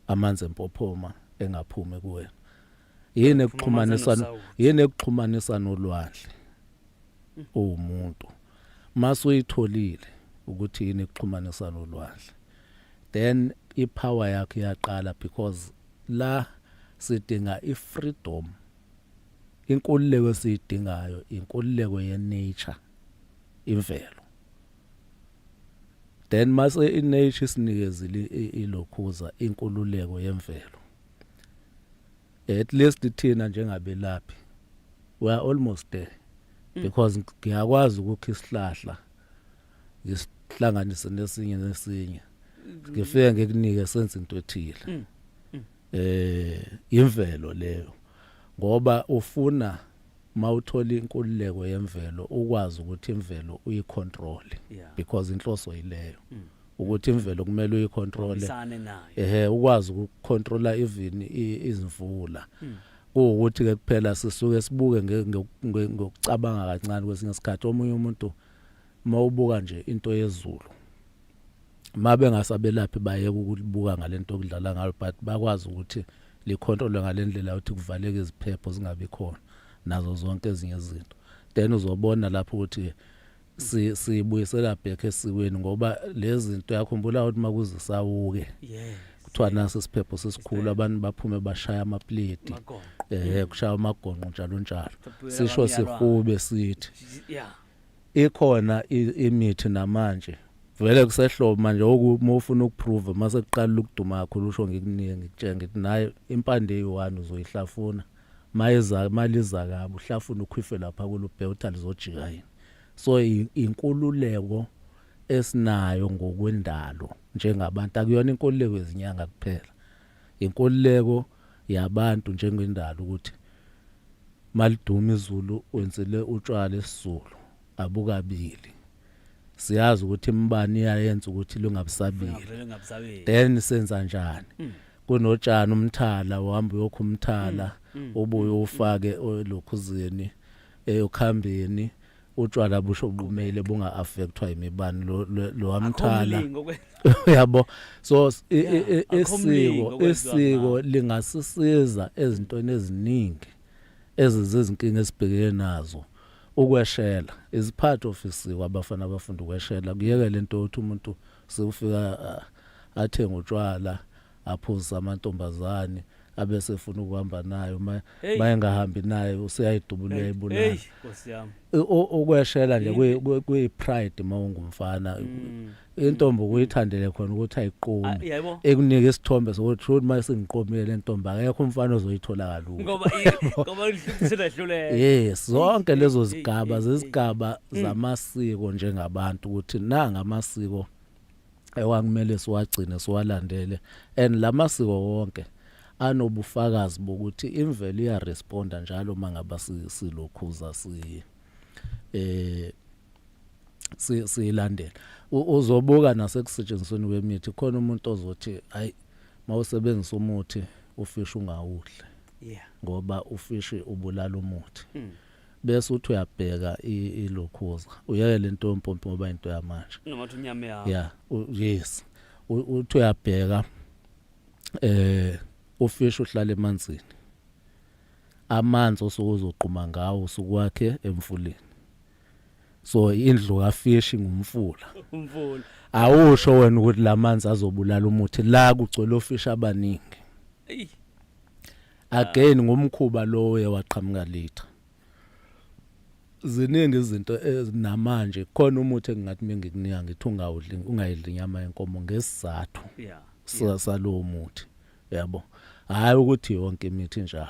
amanzi empophoma engaphumi kuwena? Yini Kuphuma amanzi ekuxhumanisa anosawoti. Yini ekuxhumanisa nolwandle uwumuntu? Mase uyitholile ukuthi yini ekuxhumanisa nolwandle, then i-power yakho iyaqala, because la sidinga i-freedom. Inkululeko esiyidingayo inkululeko ye-nature, imvelo. Then mase i-nature isinikezile ilokhuza inkululeko yemvelo, at least thina njengabelaphi we are almost there, because ngiyakwazi ukukha isihlahla, ngisihlanganise nesinye nesinye, ngifike ngikunike, senze into ethile. Imvelo leyo. Ngoba ufuna mawuthola inkululeko yemvelo ukwazi ukuthi imvelo uyicontrol, because inhloso yileyo, ukuthi imvelo kumele uyicontrol. Isane nayo. Ehe, ukwazi ukucontrola even izimvula. Kuwukuthi ke kuphela sisuke sibuke ngokucabanga kancane kwesinye isikhathi. Omunye umuntu mawubuka nje into yezulu, mabe ngasabelaphi bayeke ukulibuka ngalento okudlala ngayo, but bakwazi ukuthi licontrolwe ngalendlela ukuthi kuvaleke iziphepho zingabi khona nazo zonke ezinye izinto. Then uzobona lapho ukuthi sibuyisela back esikweni, ngoba lezi zinto yakhumbula ukuthi makuzisawuke kuthiwa nasi isiphepho sesikhulu, abantu baphume bashaya amapleti. Magonqo. Kushaya amagonqo, njalo njalo. Babuyela Sisho kwamyalwane. sihube sithi ikhona imithi namanje vele kusehlobo manje uma ufuna ukuprove, mase kuqala ukuduma kakhulu, usho ngikunike, ngikutshela ngithi naye impande eyi-1 uzoyihlafuna, mayeza maliza kabi, uhlafuna ukhwife lapha kulubheke ukuthi alizojika yini. So inkululeko esinayo ngokwendalo njengabantu akuyona inkululeko yezinyanga kuphela, inkululeko yabantu njengendalo, ukuthi maliduma izulu wenzile utshwala esizulu abukabili, siyazi ukuthi imibani iyayenza ukuthi lungabusabili. Ngavele ngabusabeli. Then senza njani? Kunotshani umthala, uhamba uyokha umthala, ubuye ufake elokhuzeni, eyokhambeni, utshwala busho bumele bunga affectwa imibani lo wamthala. Akho mlingo. Uyabo, so Akho mlingo isiko okwenziwa isiko ngawo. lingasisiza ezintweni eziningi ezizinkinga esibhekene nazo. Ukweshela is part of isiko. Abafana abafunda ukweshela, kuyeke lento yokuthi umuntu sewufika athenge utshwala, aphuzise amantombazane, abese efuna ukuhamba nayo, Hey. mayengahambi naye useyayidubula, uyayibulala. Hey, Nkosi yami. Ukweshela nje kuyi pride mawungumfana. Intombi ukuyithandele khona ukuthi ayiqomi, Ah, yebo. ekunika isithombe sokuthi truth mase singiqomile le ntombi, akekho umfana ozoyithola kalula. Ngoba ihluphekile. Yes, zonke lezo zigaba zizigaba zamasiko njengabantu, ukuthi nanga amasiko ewakumele siwagcine, siwalandele, and lamasiko wonke anobufakazi bokuthi imvelo iyaresponda njalo mangaba silokhuza si eh si siyilandela. Uzobuka nasekusetshenzisweni kwemithi, khona umuntu ozothi hayi, mawusebenzisa umuthi ufishi ungawudli ngoba ufishi ubulala umuthi. Bese uthi uyabheka ilokhuza, uyeke lento yompompi ngoba into yamanje. Noma uthi unyama yakho. Yeah, yes, uthi uyabheka ufishi uhlala emanzini, amanzi osuke uzoqhuma ngawo usukwakhe emfuleni, so indlu kafishi ngumfula. Umfula. Awusho wena ukuthi lamanzi azobulala umuthi la kugcwele ofishi abaningi. Ey. Again ngumkhuba lo uye waqhamuka later. Ziningi izinto ezinamanje. Khona umuthi engingathi mengikunika ngithi ungawudli, ungayidli inyama yenkomo ngesizathu salowo muthi, yabo. Hayi ukuthi yonke imithi njalo.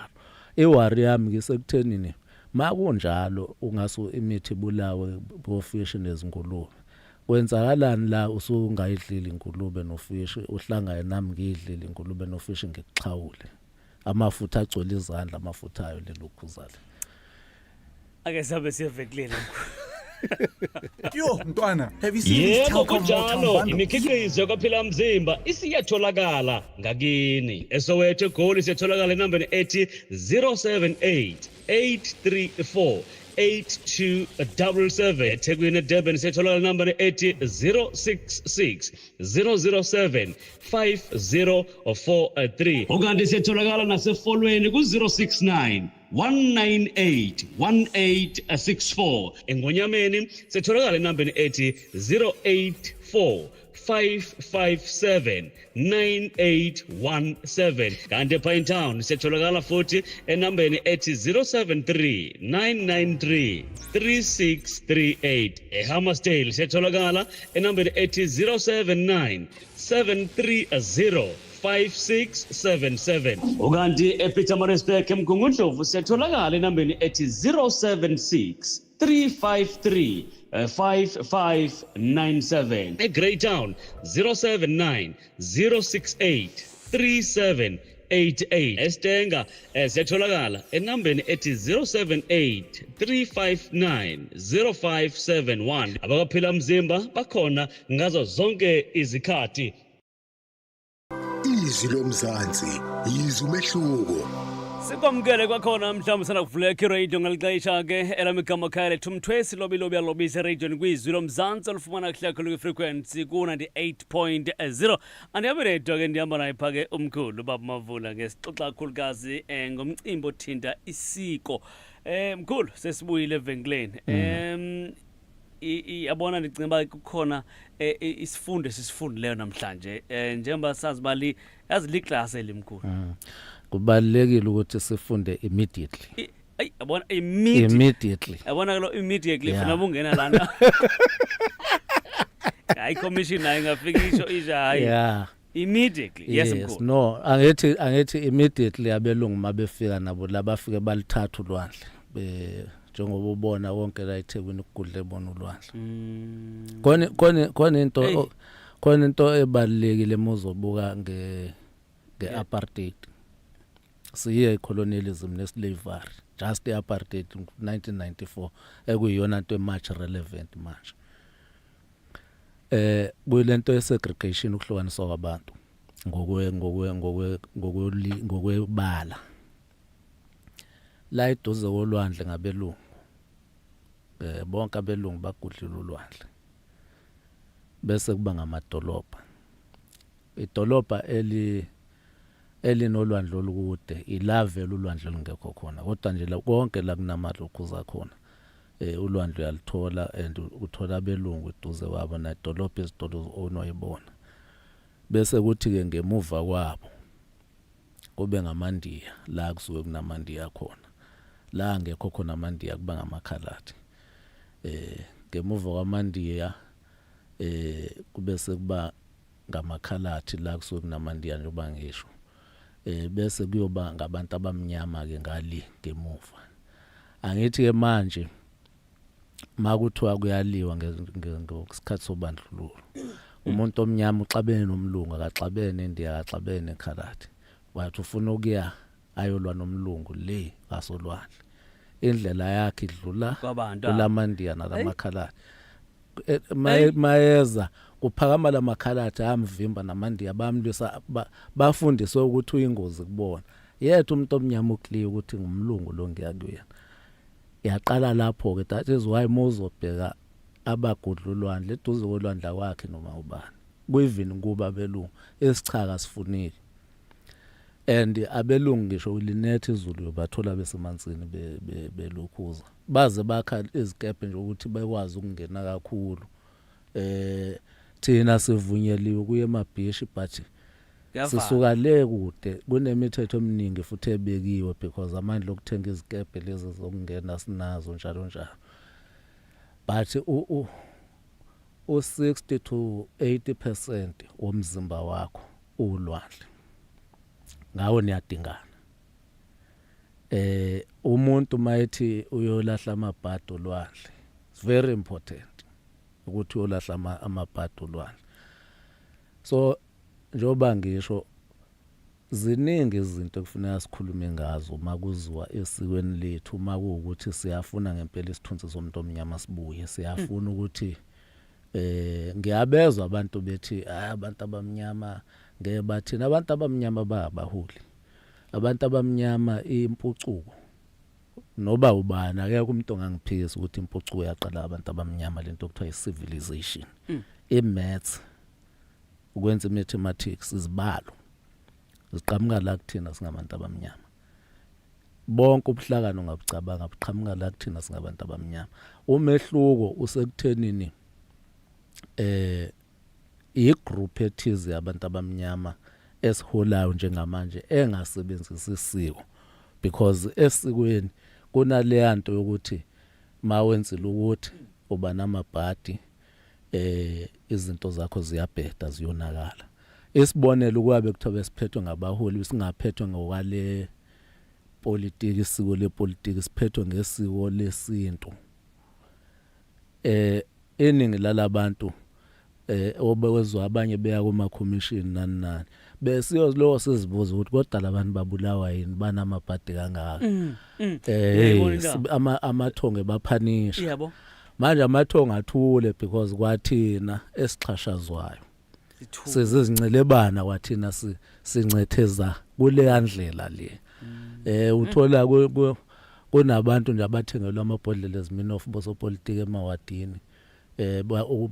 Iworry yami ngisekuthenini makunjalo ungasu imithi ibulawe bofishi nezingulube, kwenzakalani la usungayidlili ingulube nofishi, uhlangane nami ngiyidlile ingulube nofishi, ngikuxhawule, amafutha agcwele izandla, amafutha ayo lelokhuzale? Ake sabe siyevekuleni. Yo, Ntwana, have you seen these Yebo, Telkom Motown kunjalo. bundles? Imikhiqizo kwaphila mzimba isiyatholakala ngakini eSoweto, eGoli siyatholakala enambeni ethi 078 834 8277. eThekwini, eDurban siyatholakala enambeni ethi 066 007 5043. Ukanti siyatholakala nasefolweni ku-069 198 1864. Engonyameni sitholakala enambeni ethi 084 557 9817. Kanti ePinetown siyatholakala futhi enambeni ethi 073 993 3638. eHammarsdale siyatholakala enambeni ethi 079 730 5677. Ukanti ePietermaritzburg, eMgungundlovu, siyatholakala enambeni ethi 076 353 5597. eGreytown 079 068 37. 88. Estenga siyatholakala enambeni ethi 078 359 0571. Abakaphila mzimba bakhona ngazo zonke izikhathi. Izwi lomzansi yizwe umehluko. Sikwamukele kwakhona mhlawumbe sana kuvuleka iradio ngalixesha ke elami igama khaya lethu mthwesi lobi lobi alobisa eradiweni kwizwi lomzantsi olufumana kuhle kakhulu kwifrequency ku-98.0. Andihambi nedwa ke, ndihamba naye pha ke umkhulu baba Mavula ke sixoxa kakhulukazi ngomcimbi othinta isiko. Mkhulu, sesibuyile evenkileni. Yabona, ndicinga uba kukhona isifundo esisifundileyo namhlanje, njengoba sazi uba yazi liklasi elimkhulu. Kubalulekile ukuthi sifunde immediately. Ayi, yabona, immediately. Immediately. Yabona ke lo immediately funa ungena lana, hayi, commission nayo ingafika isho hayi. Immediately, yes. Mkhulu. No, angithi immediately abelungu mabefika nabo labafike balithatha ulwandle be njengoba ubona wonke la eThekwini kugudle bona ulwandle. Khona into Hey. Khona into ebalulekile muzobuka nge apartheid. Siye colonialism neslavery, just iApartheid 1994 ekuyiyona into much relevant manje. Kuyilento yesegregation, ukuhlukaniswa kwabantu ngokwebala. La eduze kolwandle ngabelungu, bonke abelungu bagudlile ulwandle, bese kuba ngamadolobha. Idolobha elinolwandle olukude ilavela ulwandle olungekho khona, kodwa nje la konke la kunamalokhuza khona ulwandle uyalithola and uthola abelungu eduze kwabo nedolobha, izitolo onoyibona. Bese kuthi ke ngemuva kwabo kube ngamandiya, la kusuke kunamandiya khona. La angekho khona amandiya kuba ngamakhaladi. Ngemuva kwamandiya kube sekuba ngamakhalathi la kusuke kunamandiya njengoba ngisho. Bese kuyoba ngabantu abamnyama ke ngali ngemuva. Angithi ke manje makuthiwa kuyaliwa ngesikhathi sobandlululo, umuntu omnyama uxabene nomlungu, akaxabene nendiya, akaxabene nekhaladi, wathi ufuna ukuya ayolwa nomlungu le ngasolwandle, indlela yakhe idlula Kwabantu. kulamandiya nalamakhaladi. Mayeza kuphakama lamakhaladi amvimba namandiya bamlwisa, bafundiswe ukuthi uyingozi kubona. Yethu umuntu omnyama uclear ukuthi ngumlungu lo ngiya kuyena. Yaqala lapho ke. That is why muzobheka abagudla ulwandle, eduze kolwandle kwakhe noma ubani, even kuba abelungu isichaka sifunike and abelungu ngisho linethe izulu bathola besemanzini belokhuza baze bakha izikebhe nje ukuthi bekwazi ukungena kakhulu. Thina sivunyeliwe kuye emabhishi, but Kuyavala. sisuka le kude, kunemithetho eminingi futhi ebekiwe because amandla okuthenga izikebhe lezi zokungena sinazo njalo njalo, but u u60 to 80% womzimba wakho ulwandle, ngawo niyadingana. Umuntu mayethi uyolahla amabhadi olwandle, it's very important ukuthi uyolahla amabhadi olwandle. So njengoba ngisho, ziningi izinto ekufuneka sikhulume ngazo makuziwa esikweni lethu, makuwukuthi siyafuna ngempela isithunzi somuntu omnyama sibuye, siyafuna ukuthi ngiyabezwa abantu bethi hayi, abantu abamnyama ngeke bathina. Abantu abamnyama bayabaholi, abantu abamnyama impucuko noba ubani, akekho umuntu ongangiphikisa ukuthi impucuko yaqala abantu abamnyama, lento okuthiwa i-civilization, i-maths, ukwenza i-mathematics, izibalo ziqhamuka la kuthina singabantu abamnyama. Bonke ubuhlakani ungabucabanga buqhamuka la kuthina singabantu abamnyama. Umehluko usekuthenini igroup ethize yabantu abamnyama esiholayo njengamanje engasebenzisi isiko, because esikweni kunaleya nto yokuthi mawenzile ukuthi uba namabhadi, izinto zakho ziyabheda, ziyonakala. Isibonelo, kwabe kuthiwa besiphethwe ngabaholi, singaphethwe ngokwale politiki, isiko lepolitiki, siphethwe ngesiko lesintu. Iningi lalabantu obewezwa abanye beya kuma commission nani nani. Besiyolo sizibuza ukuthi kodwa labantu babulawa yini, banamabhadi kangaka? Uyayibona indaba? Amathongo baphanisha. Manje amathongo athule because kwathina esixhashazwayo Sithuka. Sizizincelebana kwathina, sincetheza kuleya ndlela le. Uthola kunabantu nje abathengelwa amabhodlela eSmirnoff bosopolitiki emawadini,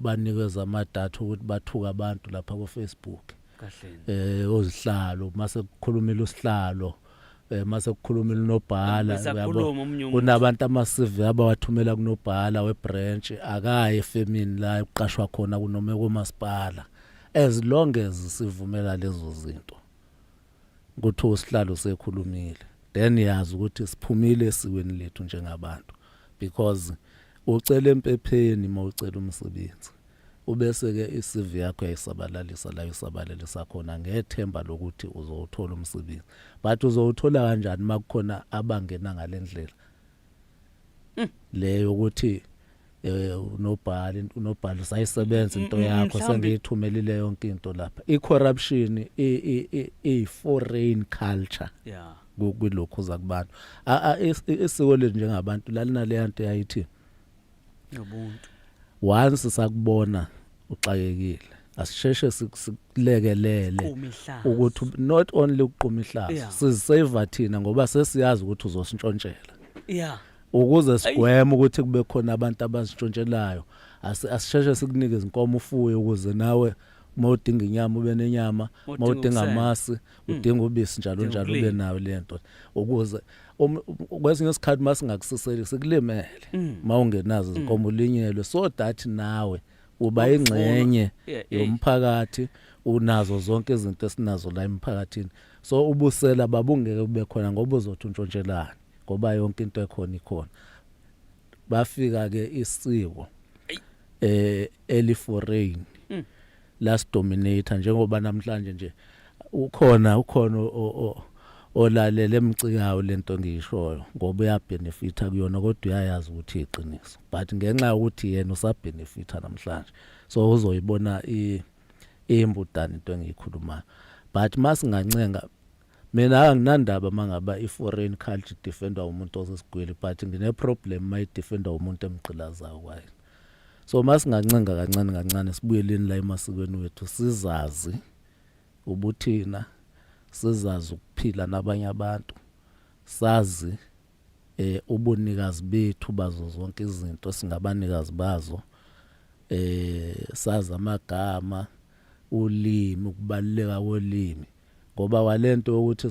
banikeza amadatha ukuthi bathuka abantu lapha ku Facebook. Kahleni. Ozihlalo mase kukhulumile usihlalo, mase kukhulumile unobhala, Bese uyabo. akhuluma omunye umuntu. Kunabantu ama-CV abawathumela kunobhala webranch, akaye efemini la ekuqashwa khona kunoma kumasipala. As long as sivumela lezo zinto ukuthi usihlalo sekhulumile, then yazi ukuthi siphumile esikweni lethu njengabantu, because ucela empepheni mawucela umsebenzi, ubese ke iCV yakho yayisabalalisa la isabalalisa khona ngethemba lokuthi uzowuthola umsebenzi. But uzowuthola kanjani makukhona abangena ngalendlela leyo ukuthi unobhala, unobhala usayisebenza into yakho, sengiyithumelile yonke into lapha? I-corruption i foreign culture kulokhu zakubantu. Isiko lethu njengabantu lalinale nto yayithi Nobuntu. Once sakubona uxakekile, asisheshe sikulekelele Quma ihlazo. Ukuthi not only ukuquma ihlazo, sizisave thina ngoba sesiyazi ukuthi uzosintshontshela. Ukuze sigweme ukuthi kube khona abantu abazitshontshelayo, asisheshe sikunike izinkomo ufuye, ukuze nawe uma udinga inyama ube nenyama, uma Uma udinga udinga ukusenga. amasi, udinga ubisi, njalo Udinga njalo, ube ukulima. nayo lento, ukuze kwesinye isikhathi masingakusiseli sikulimele, mawungenazo izinkomo ulinyelwe, so that nawe uba Ukufuna. ingxenye yomphakathi, unazo zonke izinto esinazo la emphakathini. So ubusela babungeke kube khona ngoba uzothi untshontshelani, ngoba yonke into ekhona ikhona. Bafika ke isiko eli foreign lasidominate, njengoba namhlanje nje ukhona olalele emcikayo lento engiyishoyo, ngoba uyabenefita kuyona, kodwa uyayazi ukuthi iqiniso, but ngenxa yokuthi yena usabenefita namhlanje, so uzoyibona imbudane into engiyikhulumayo. But masingancenga, mina anginandaba mangaba i-foreign culture defendwa umuntu osesigwili, but ngine-problem mayidefendwa umuntu emgqilazayo kwayena. So masingancenga kancane kancane, sibuyeleni la emasikweni wethu, sizazi ubuthina, sizazi ukuphila nabanye abantu, sazi ubunikazi bethu bazo zonke izinto, singabanikazi bazo, sazi amagama, ulimi, ukubaluleka kolimi, ngoba walento ukuthi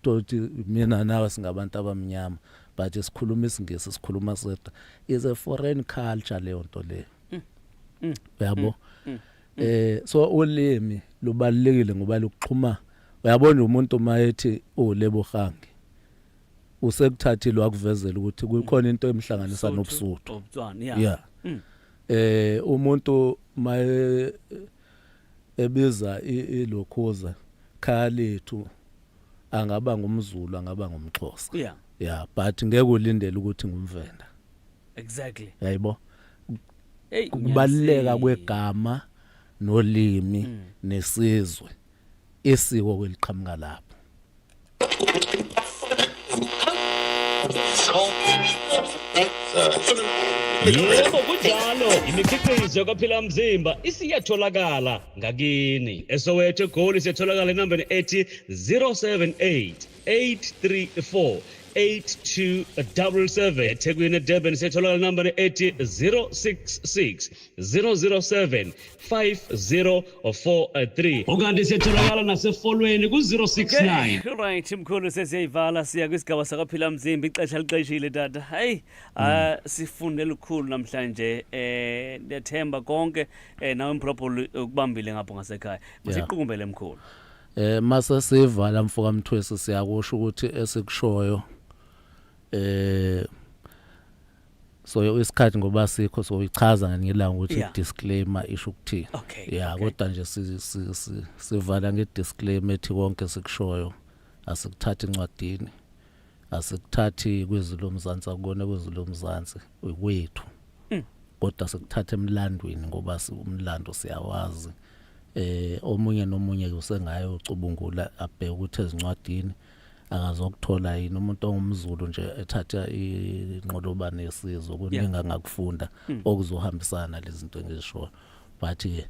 uthi mina nawe singabantu abamnyama but sikhuluma isiNgisi, sikhuluma sedwa, is a foreign culture leyo nto leyo, uyabo. So ulimi lubalulekile ngoba lukuxhuma, uyabona. Umuntu mayethi uLebogang, usekuthathile wakuvezela ukuthi kukhona into emhlanganisa nobuSuthu. Obutswana, yeah. Yeah. Umuntu maye ebiza ilokhuza khaya lethu, angaba ngumZulu, angaba ngumXhosa. Yeah, but ngeke ulindele ukuthi ngumVenda. Yayibo. Hey. Ukubaluleka kwegama nolimi nesizwe, isiko kweliqhamuka lapho. Yebo, kunjalo, imikhiqizo kaPhila Mzimba isiyatholakala ngakini eSoweto, eGoli siyatholakala enambeni ethi 078 834 8277. eThekwini, eDurban siyatholakala enambeni ethi 066 007 5043, ukanti siyatholakala nasefolweni ku-069. Okay, right mkhulu, sesiyayivala, siya kwisigaba sakaPhila Mzimba, ixesha lixeshile tata. Hayi, sifunde lukhulu namhlanje. Ndiyathemba konke nawe mphulaphuli ukubambile ngapho ngasekhaya. Masiqukumbele, mkhulu. Mase sivala, mfoka Mthwesi, siyakusho ukuthi esikushoyo so isikhathi ngoba sikho, so ichaza ngelanga ukuthi disclaimer isho ukuthini. Yeah. Kodwa nje sivala nge disclaimer ethi konke sikushoyo asikuthathi encwadini, asikuthathi kwizwi lomzansi, akubona kwizwi lomzansi kwethu, kodwa sikuthatha emlandweni ngoba umlando siyawazi. Eh omunye nomunye usengayo ucubungula abheke ukuthi ezincwadini akazokuthola yini umuntu ongumZulu nje ethatha inqolobane yesizwe kuningi angakufunda okuzohambisana lezi zinto engizishoyo but ke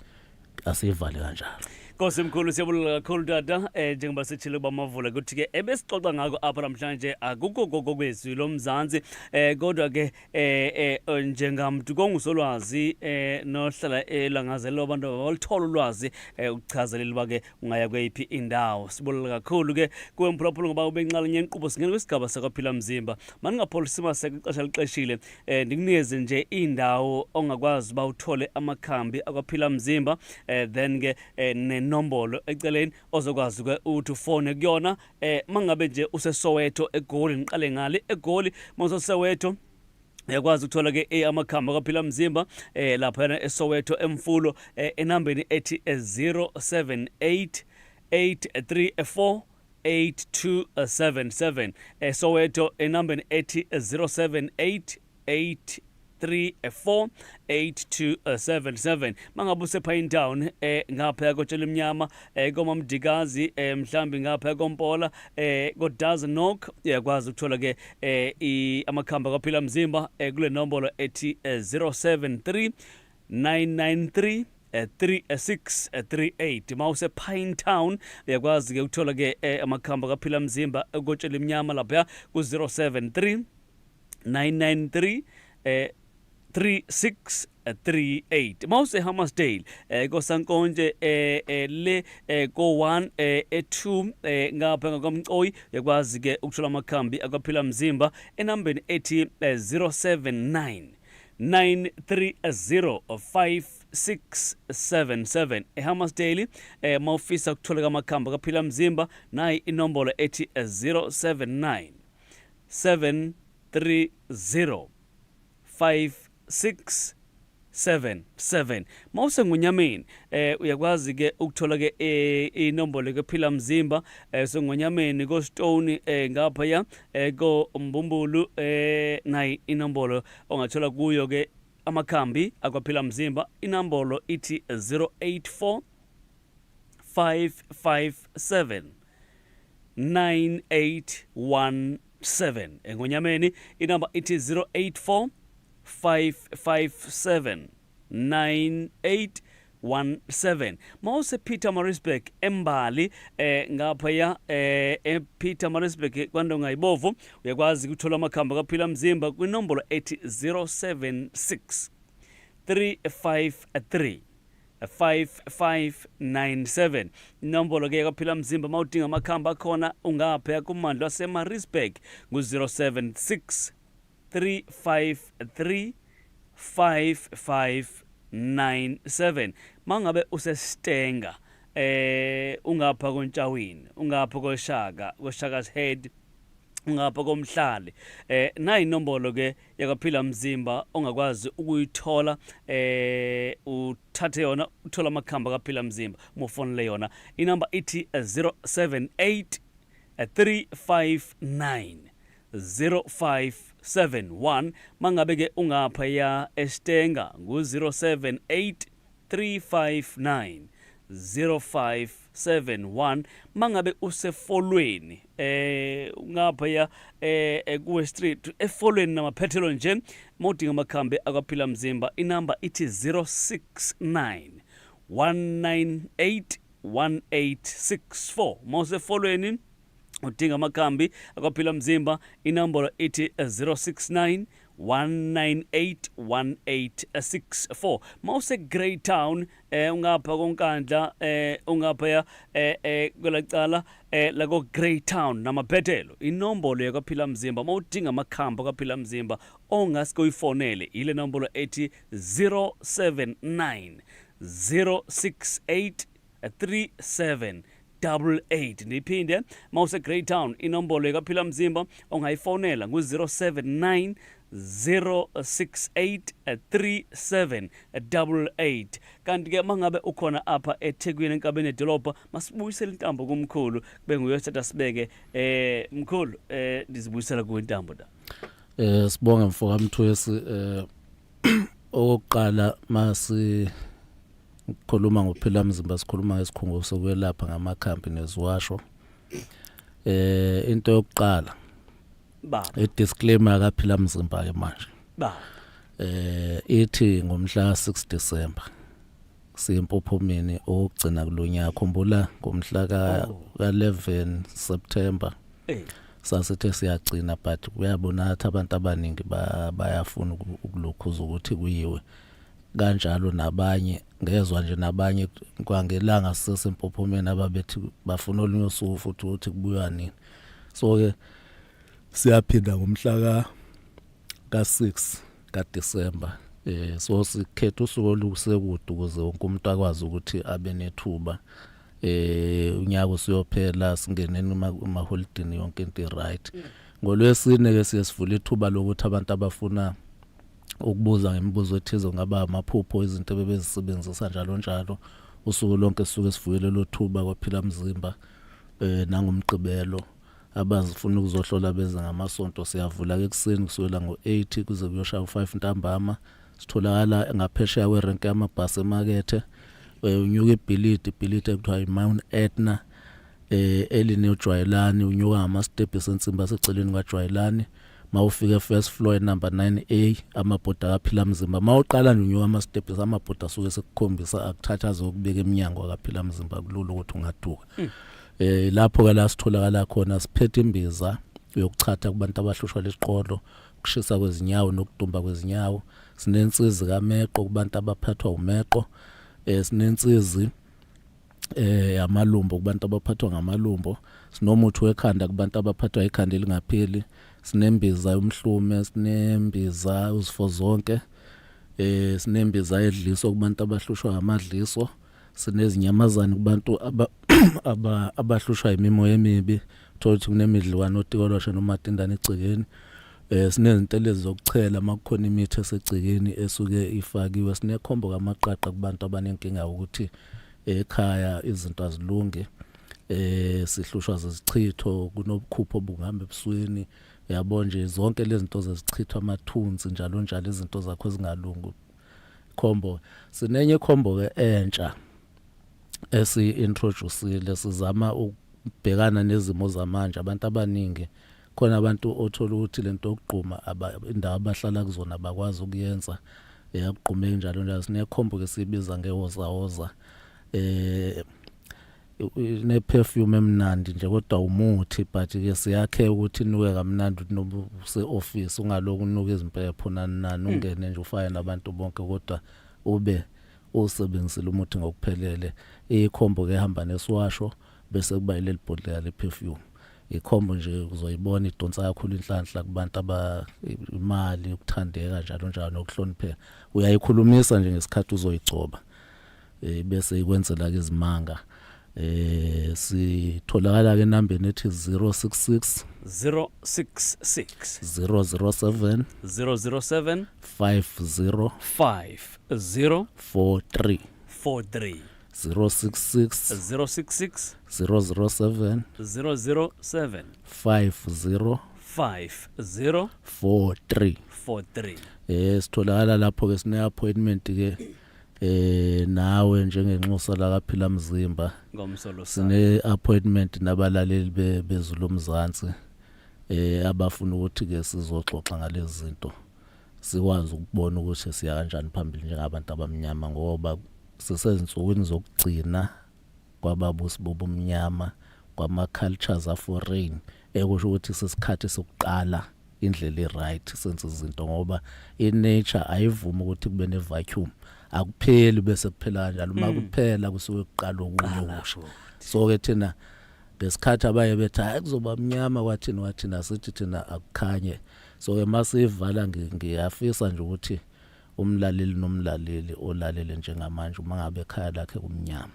asivale kanjalo. Nkosi mkhulu siyabulela kakhulu tata eh njengoba sithile kuba mavula ukuthi ke ebesixoxa ngako apha namhlanje akukho kokwezwi lomzansi eh kodwa ke eh eh njengamntu kongusolwazi eh nohlala elangazelelo abantu abaluthola ulwazi eh ukuchazelela uba ke ungaya kweyiphi indawo sibulela kakhulu ke kuwe mphulaphula ngoba ube inxalenye yenkqubo singena kwisigaba sakwaphila mzimba maningapholisi maseko ixesha lixeshile eh ndikunikeze nje indawo ongakwazi uba uthole amakhambi akwaphila mzimba eh then ke eh, nenombolo eceleni ozokwazi ke uthi ufone kuyona eh mangabe nje useSoweto eGoli ngiqale ngale eGoli mawuseSoweto uyakwazi ukuthola ke eh, amakhamba kaphila mzimba eh lapha eSoweto emfulo eh, enambeni ethi 078 834 8277 eSoweto enambeni ethi 078 834 8277 mangabe usePine Town eh ngapha kotshela emnyama eh komamdikazi eh mhlambi ngapha kompola eh koDazenok uyakwazi ukuthola ke eh amakhamba kaphila mzimba eh kule nombolo ethi 073 993 3638 mawuse Pine Town uyakwazi ke ukuthola ke amakhamba kaphila mzimba kotshela emnyama lapha ku 073 993 3638 mawuse Hammersdale kosankonje le ko 1 e2 ngapha ngakwamcoyi uyakwazi ke ukuthola amakhambi akwaphila mzimba enambeni ethi 079 930 5677 eHammersdale mawufisa ukuthola amakhambi akaphila mzimba nayi inombolo ethi 079 730 5677 mawusengonyameni uyakwazi ke ukuthola ke inombolo kephila mzimba sengonyameni ko Stone ngapha ya ko Mbumbulu nayi inombolo ongathola kuyo ke amakhambi akwaphila mzimba inombolo ithi 084 557 9817 engonyameni inamba ithi 084 557 9817 mawuse Pietermaritzburg embali ngapha ya ePietermaritzburg kwandonga ibovu uyakwazi ukuthola amakhambi kaphila mzimba kwinombolo ethi 076 353 5597 inombolo ke kaphila mzimba mawudinga amakhamba akhona ungapha kumandla waseMaritzburg ngu-076 353 5597 mangabe useStenga ungapha koNtshawini ungapha koShaka koShaka's Head ngapha komhlali nayi inombolo ke yakaphila mzimba ongakwazi ukuyithola uthathe yona uthola amakhamba kaphila mzimba mufonele yona inamba ithi 078 359 0571 mangabe ke ungapha ya eStenga ngu 078 359 0571 mangabe usefolweni ungapha ya ku Street efolweni namaphethelo nje mawudinga amakhambi akwaphila mzimba inamba ithi 069 198 1864 mawusefolweni udinga amakhambi akwaphila mzimba inombolo ithi 069 198 1864 mawuse Greytown ungapha konkandla ungapha ya kwelacala lako Greytown namaphethelo inombolo yakwaphila mzimba mawudinga amakhambi akwaphila mzimba ongasike uyifonele ile nombolo ethi 079 068 37 88 ndiphinde mawuse Greytown inombolo yakaphila mzimba ongayifonela ngu-079 068 3788 kanti ke mangabe ukhona apha eThekwini enkabeni yedolobha masibuyisele intambo kumkhulu kube nguye othatha sibeke mkhulu ndizibuyisela kuwe intambo da. Sibonge mfoka Mthwesi. Okokuqala masi Ukukhuluma ngophila mzimba sikhuluma ngesikhungo sokwelapha ngamakhambi neziwasho. Into yokuqala baba i disclaimer kaphila mzimba ke manje. Baba. Ithi ngomhla 6 December siyempophomeni okugcina kulonyaka. Khumbula ngomhla ka 11 September sasithe siyagcina, but kuyabona ukuthi abantu abaningi bayafuna ukulokhuza ukuthi kuyiwe kanjalo. Nabanye ngezwa nje, nabanye kwangelanga sisesempophomeni ababethi bafuna olunye usuku futhi ukuthi kubuywa nini. So ke siyaphinda ngomhla ka 6 kaDecember. So sikhetha usuku olusekude ukuze wonke umuntu akwazi ukuthi abe nethuba. Unyaka usuyophela, singeneni emaholidini, yonke into right. Ngolwesine ke siye sivula ithuba lokuthi abantu abafuna ukubuza ngemibuzo ethize, kungaba amaphupho, izinto ebebezisebenzisa, njalo njalo, usuku lonke sisuke sivuyele lo thuba kwaphila mzimba. Nangomgqibelo abazifuna ukuzohlola beze ngamasonto, siyavula ke ekuseni kusukela ngo-8 kuze kuyoshaya u-5 ntambama. Sitholakala ngaphesheya kwerenke yamabhasi emakethe. Unyuka ibhilidi, ibhilidi ekuthiwa i-Mount Etna elinejwayelani, unyuka ngama-steps ensimbi aseceleni kwajwayelani. Mawufika first floor, number 9A, amabhoda akaphila mzimba. Mawuqala nje unyuka ama-steps, amabhoda asuke sekukhombisa, akuthatha azokubeka eminyango akaphila mzimba. Kulula ukuthi ungaduka. Lapho ke la sitholakala khona. Siphethe imbiza yokuchatha kubantu abahlushwa liqolo, ukushisa kwezinyawo nokudumba kwezinyawo. Sinensizi kameqo kubantu abaphathwa umeqo. Sinensizi amalumbo kubantu abaphathwa ngamalumbo. Sinomuthi wekhanda kubantu abaphathwa ikhanda elingapheli. Sinembiza yomhlume, sinembiza uzifo zonke, sinembiza edliso kubantu abahlushwa amadliso. Sinezinyamazane kubantu abahlushwa imimoya emibi, thola ukuthi kunemidliwano, otikoloshe nomatindane egcekeni. Sinezintelezi zokuchela makukhona imithi esegcekeni esuke ifakiwe. Sinekhombo kamaqaqa kubantu abanenkinga ukuthi ekhaya izinto azilungi, sihlushwa zezichitho, kunobukhupho obungihamba ebusweni, yabo nje zonke lezi zinto zezichitho, amathunzi, njalo njalo, izinto zakho ezingalungi, combo. Sinenye combo ke entsha esi introduceile, sizama ukubhekana nezimo zamanje. Abantu abaningi khona, abantu othola ukuthi lento yokugquma, indawo abahlala kuzona abakwazi ukuyenza, eyakugqumeka, njalo njalo. Sinekhombo ke siyibiza ngewoza woza, ne perfume emnandi nje kodwa umuthi, but ke siyakhe ukuthi inuke kamnandi, ukuthi noba use office ungaloku unuka izimpepho nani nani, ungene nje ufake nabantu bonke kodwa ube usebenzisile umuthi ngokuphelele. Ikhombo ke ehamba nesiwasho bese kuba ileli bhodlela le perfume. Ikhombo nje uzoyibona idonsa kakhulu inhlanhla kubantu aba imali, ukuthandeka, njalo njalo, nokuhlonipheka. Uyayikhulumisa nje ngesikhathi uzoyigcoba, bese ikwenzela ke izimanga. Sitholakala ke enambeni ethi 066 066 007 007 50 50 43. 43. 066 066 007 007 50 50 43. 43. Sitholakala lapho ke. Sine appointment ke nawe njengenxusa la kaphila mzimba. Ngomsolo. Sine appointment nabalaleli bezulu mzansi abafuna ukuthi ke sizoxoxa ngalezi zinto, sikwazi ukubona ukuthi siya kanjani phambili njengabantu abamnyama, ngoba sisezinsukwini zokugcina kwababusi bobumnyama, kwama cultures aforeign, ekusho ukuthi sesikhathi sokuqala indlela i-right senze izinto, ngoba i-nature ayivumi ukuthi kube ne-vacuum. Akupheli bese kuphela kanjalo. Uma kuphela kusuke kuqala okunye okusha. So ke thina ngesikhathi abaye bethi hayi kuzoba mnyama, kwathini wathina, sithi thina akukhanye. So ke masivala, ngiyafisa nje ukuthi umlaleli nomlaleli olalele njengamanje, uma ngabe ekhaya lakhe kumnyama,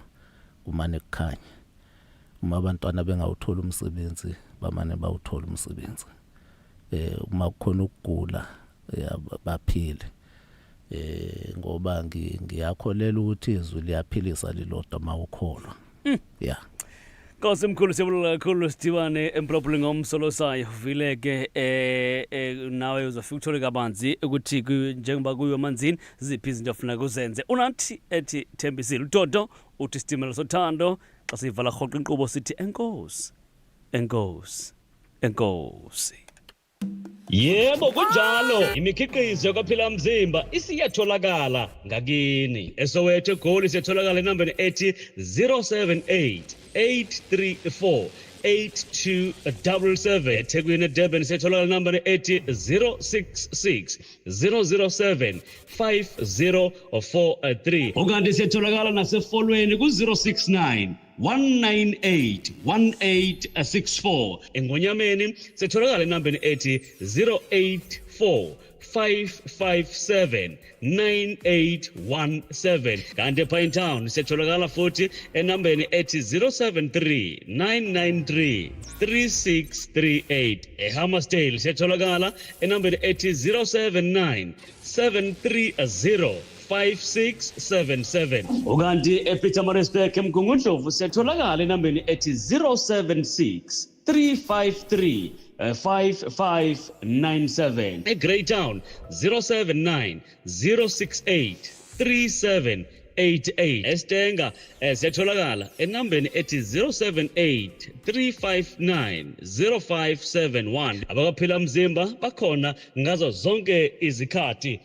kumane kukhanye. Uma abantwana bengawuthola umsebenzi, bamane bawuthola umsebenzi. Uma kukhona ukugula, baphile, ngoba ngiyakholela ukuthi izwi liyaphilisa lilodwa mawukholwa, yeah. Nkosi mkhulu siyabonga kakhulu sidibane emphulaphuli ngomsolosayo uvile ke eh, eh nawe uzofika uthole kabanzi ukuthi njengoba kuyo manzini ziphi izinto ofuna kuzenze unathi ethi Thembisile uDodo uthi isitimela sothando xa sivala rhoqo inkqubo sithi enkosi enkosi enkosi. Yebo kunjalo, imikhiqizo yakwaphila mzimba isiyatholakala ngakini. ESoweto eGoli siyatholakala enambeni ethi 078 834 8277. EThekwini eDurban siyatholakala enambeni ethi 066 007 5043. Ukanti siyatholakala nasefolweni ku-069 198 1864. Engonyameni sitholakala enambeni ethi 084 557 9817 kanti ePine Town siyatholakala futhi enambeni ethi 073 993 3638. eHammersdale siyatholakala enambeni ethi 079 730 5677. Ukanti ePietermaritzburg eMgungundlovu siyatholakala enambeni ethi 076 353 5597. EGreytown 079 068 3788. Estenga siyatholakala enambeni ethi 078 359 0571. Abakaphila mzimba bakhona ngazo zonke izikhathi.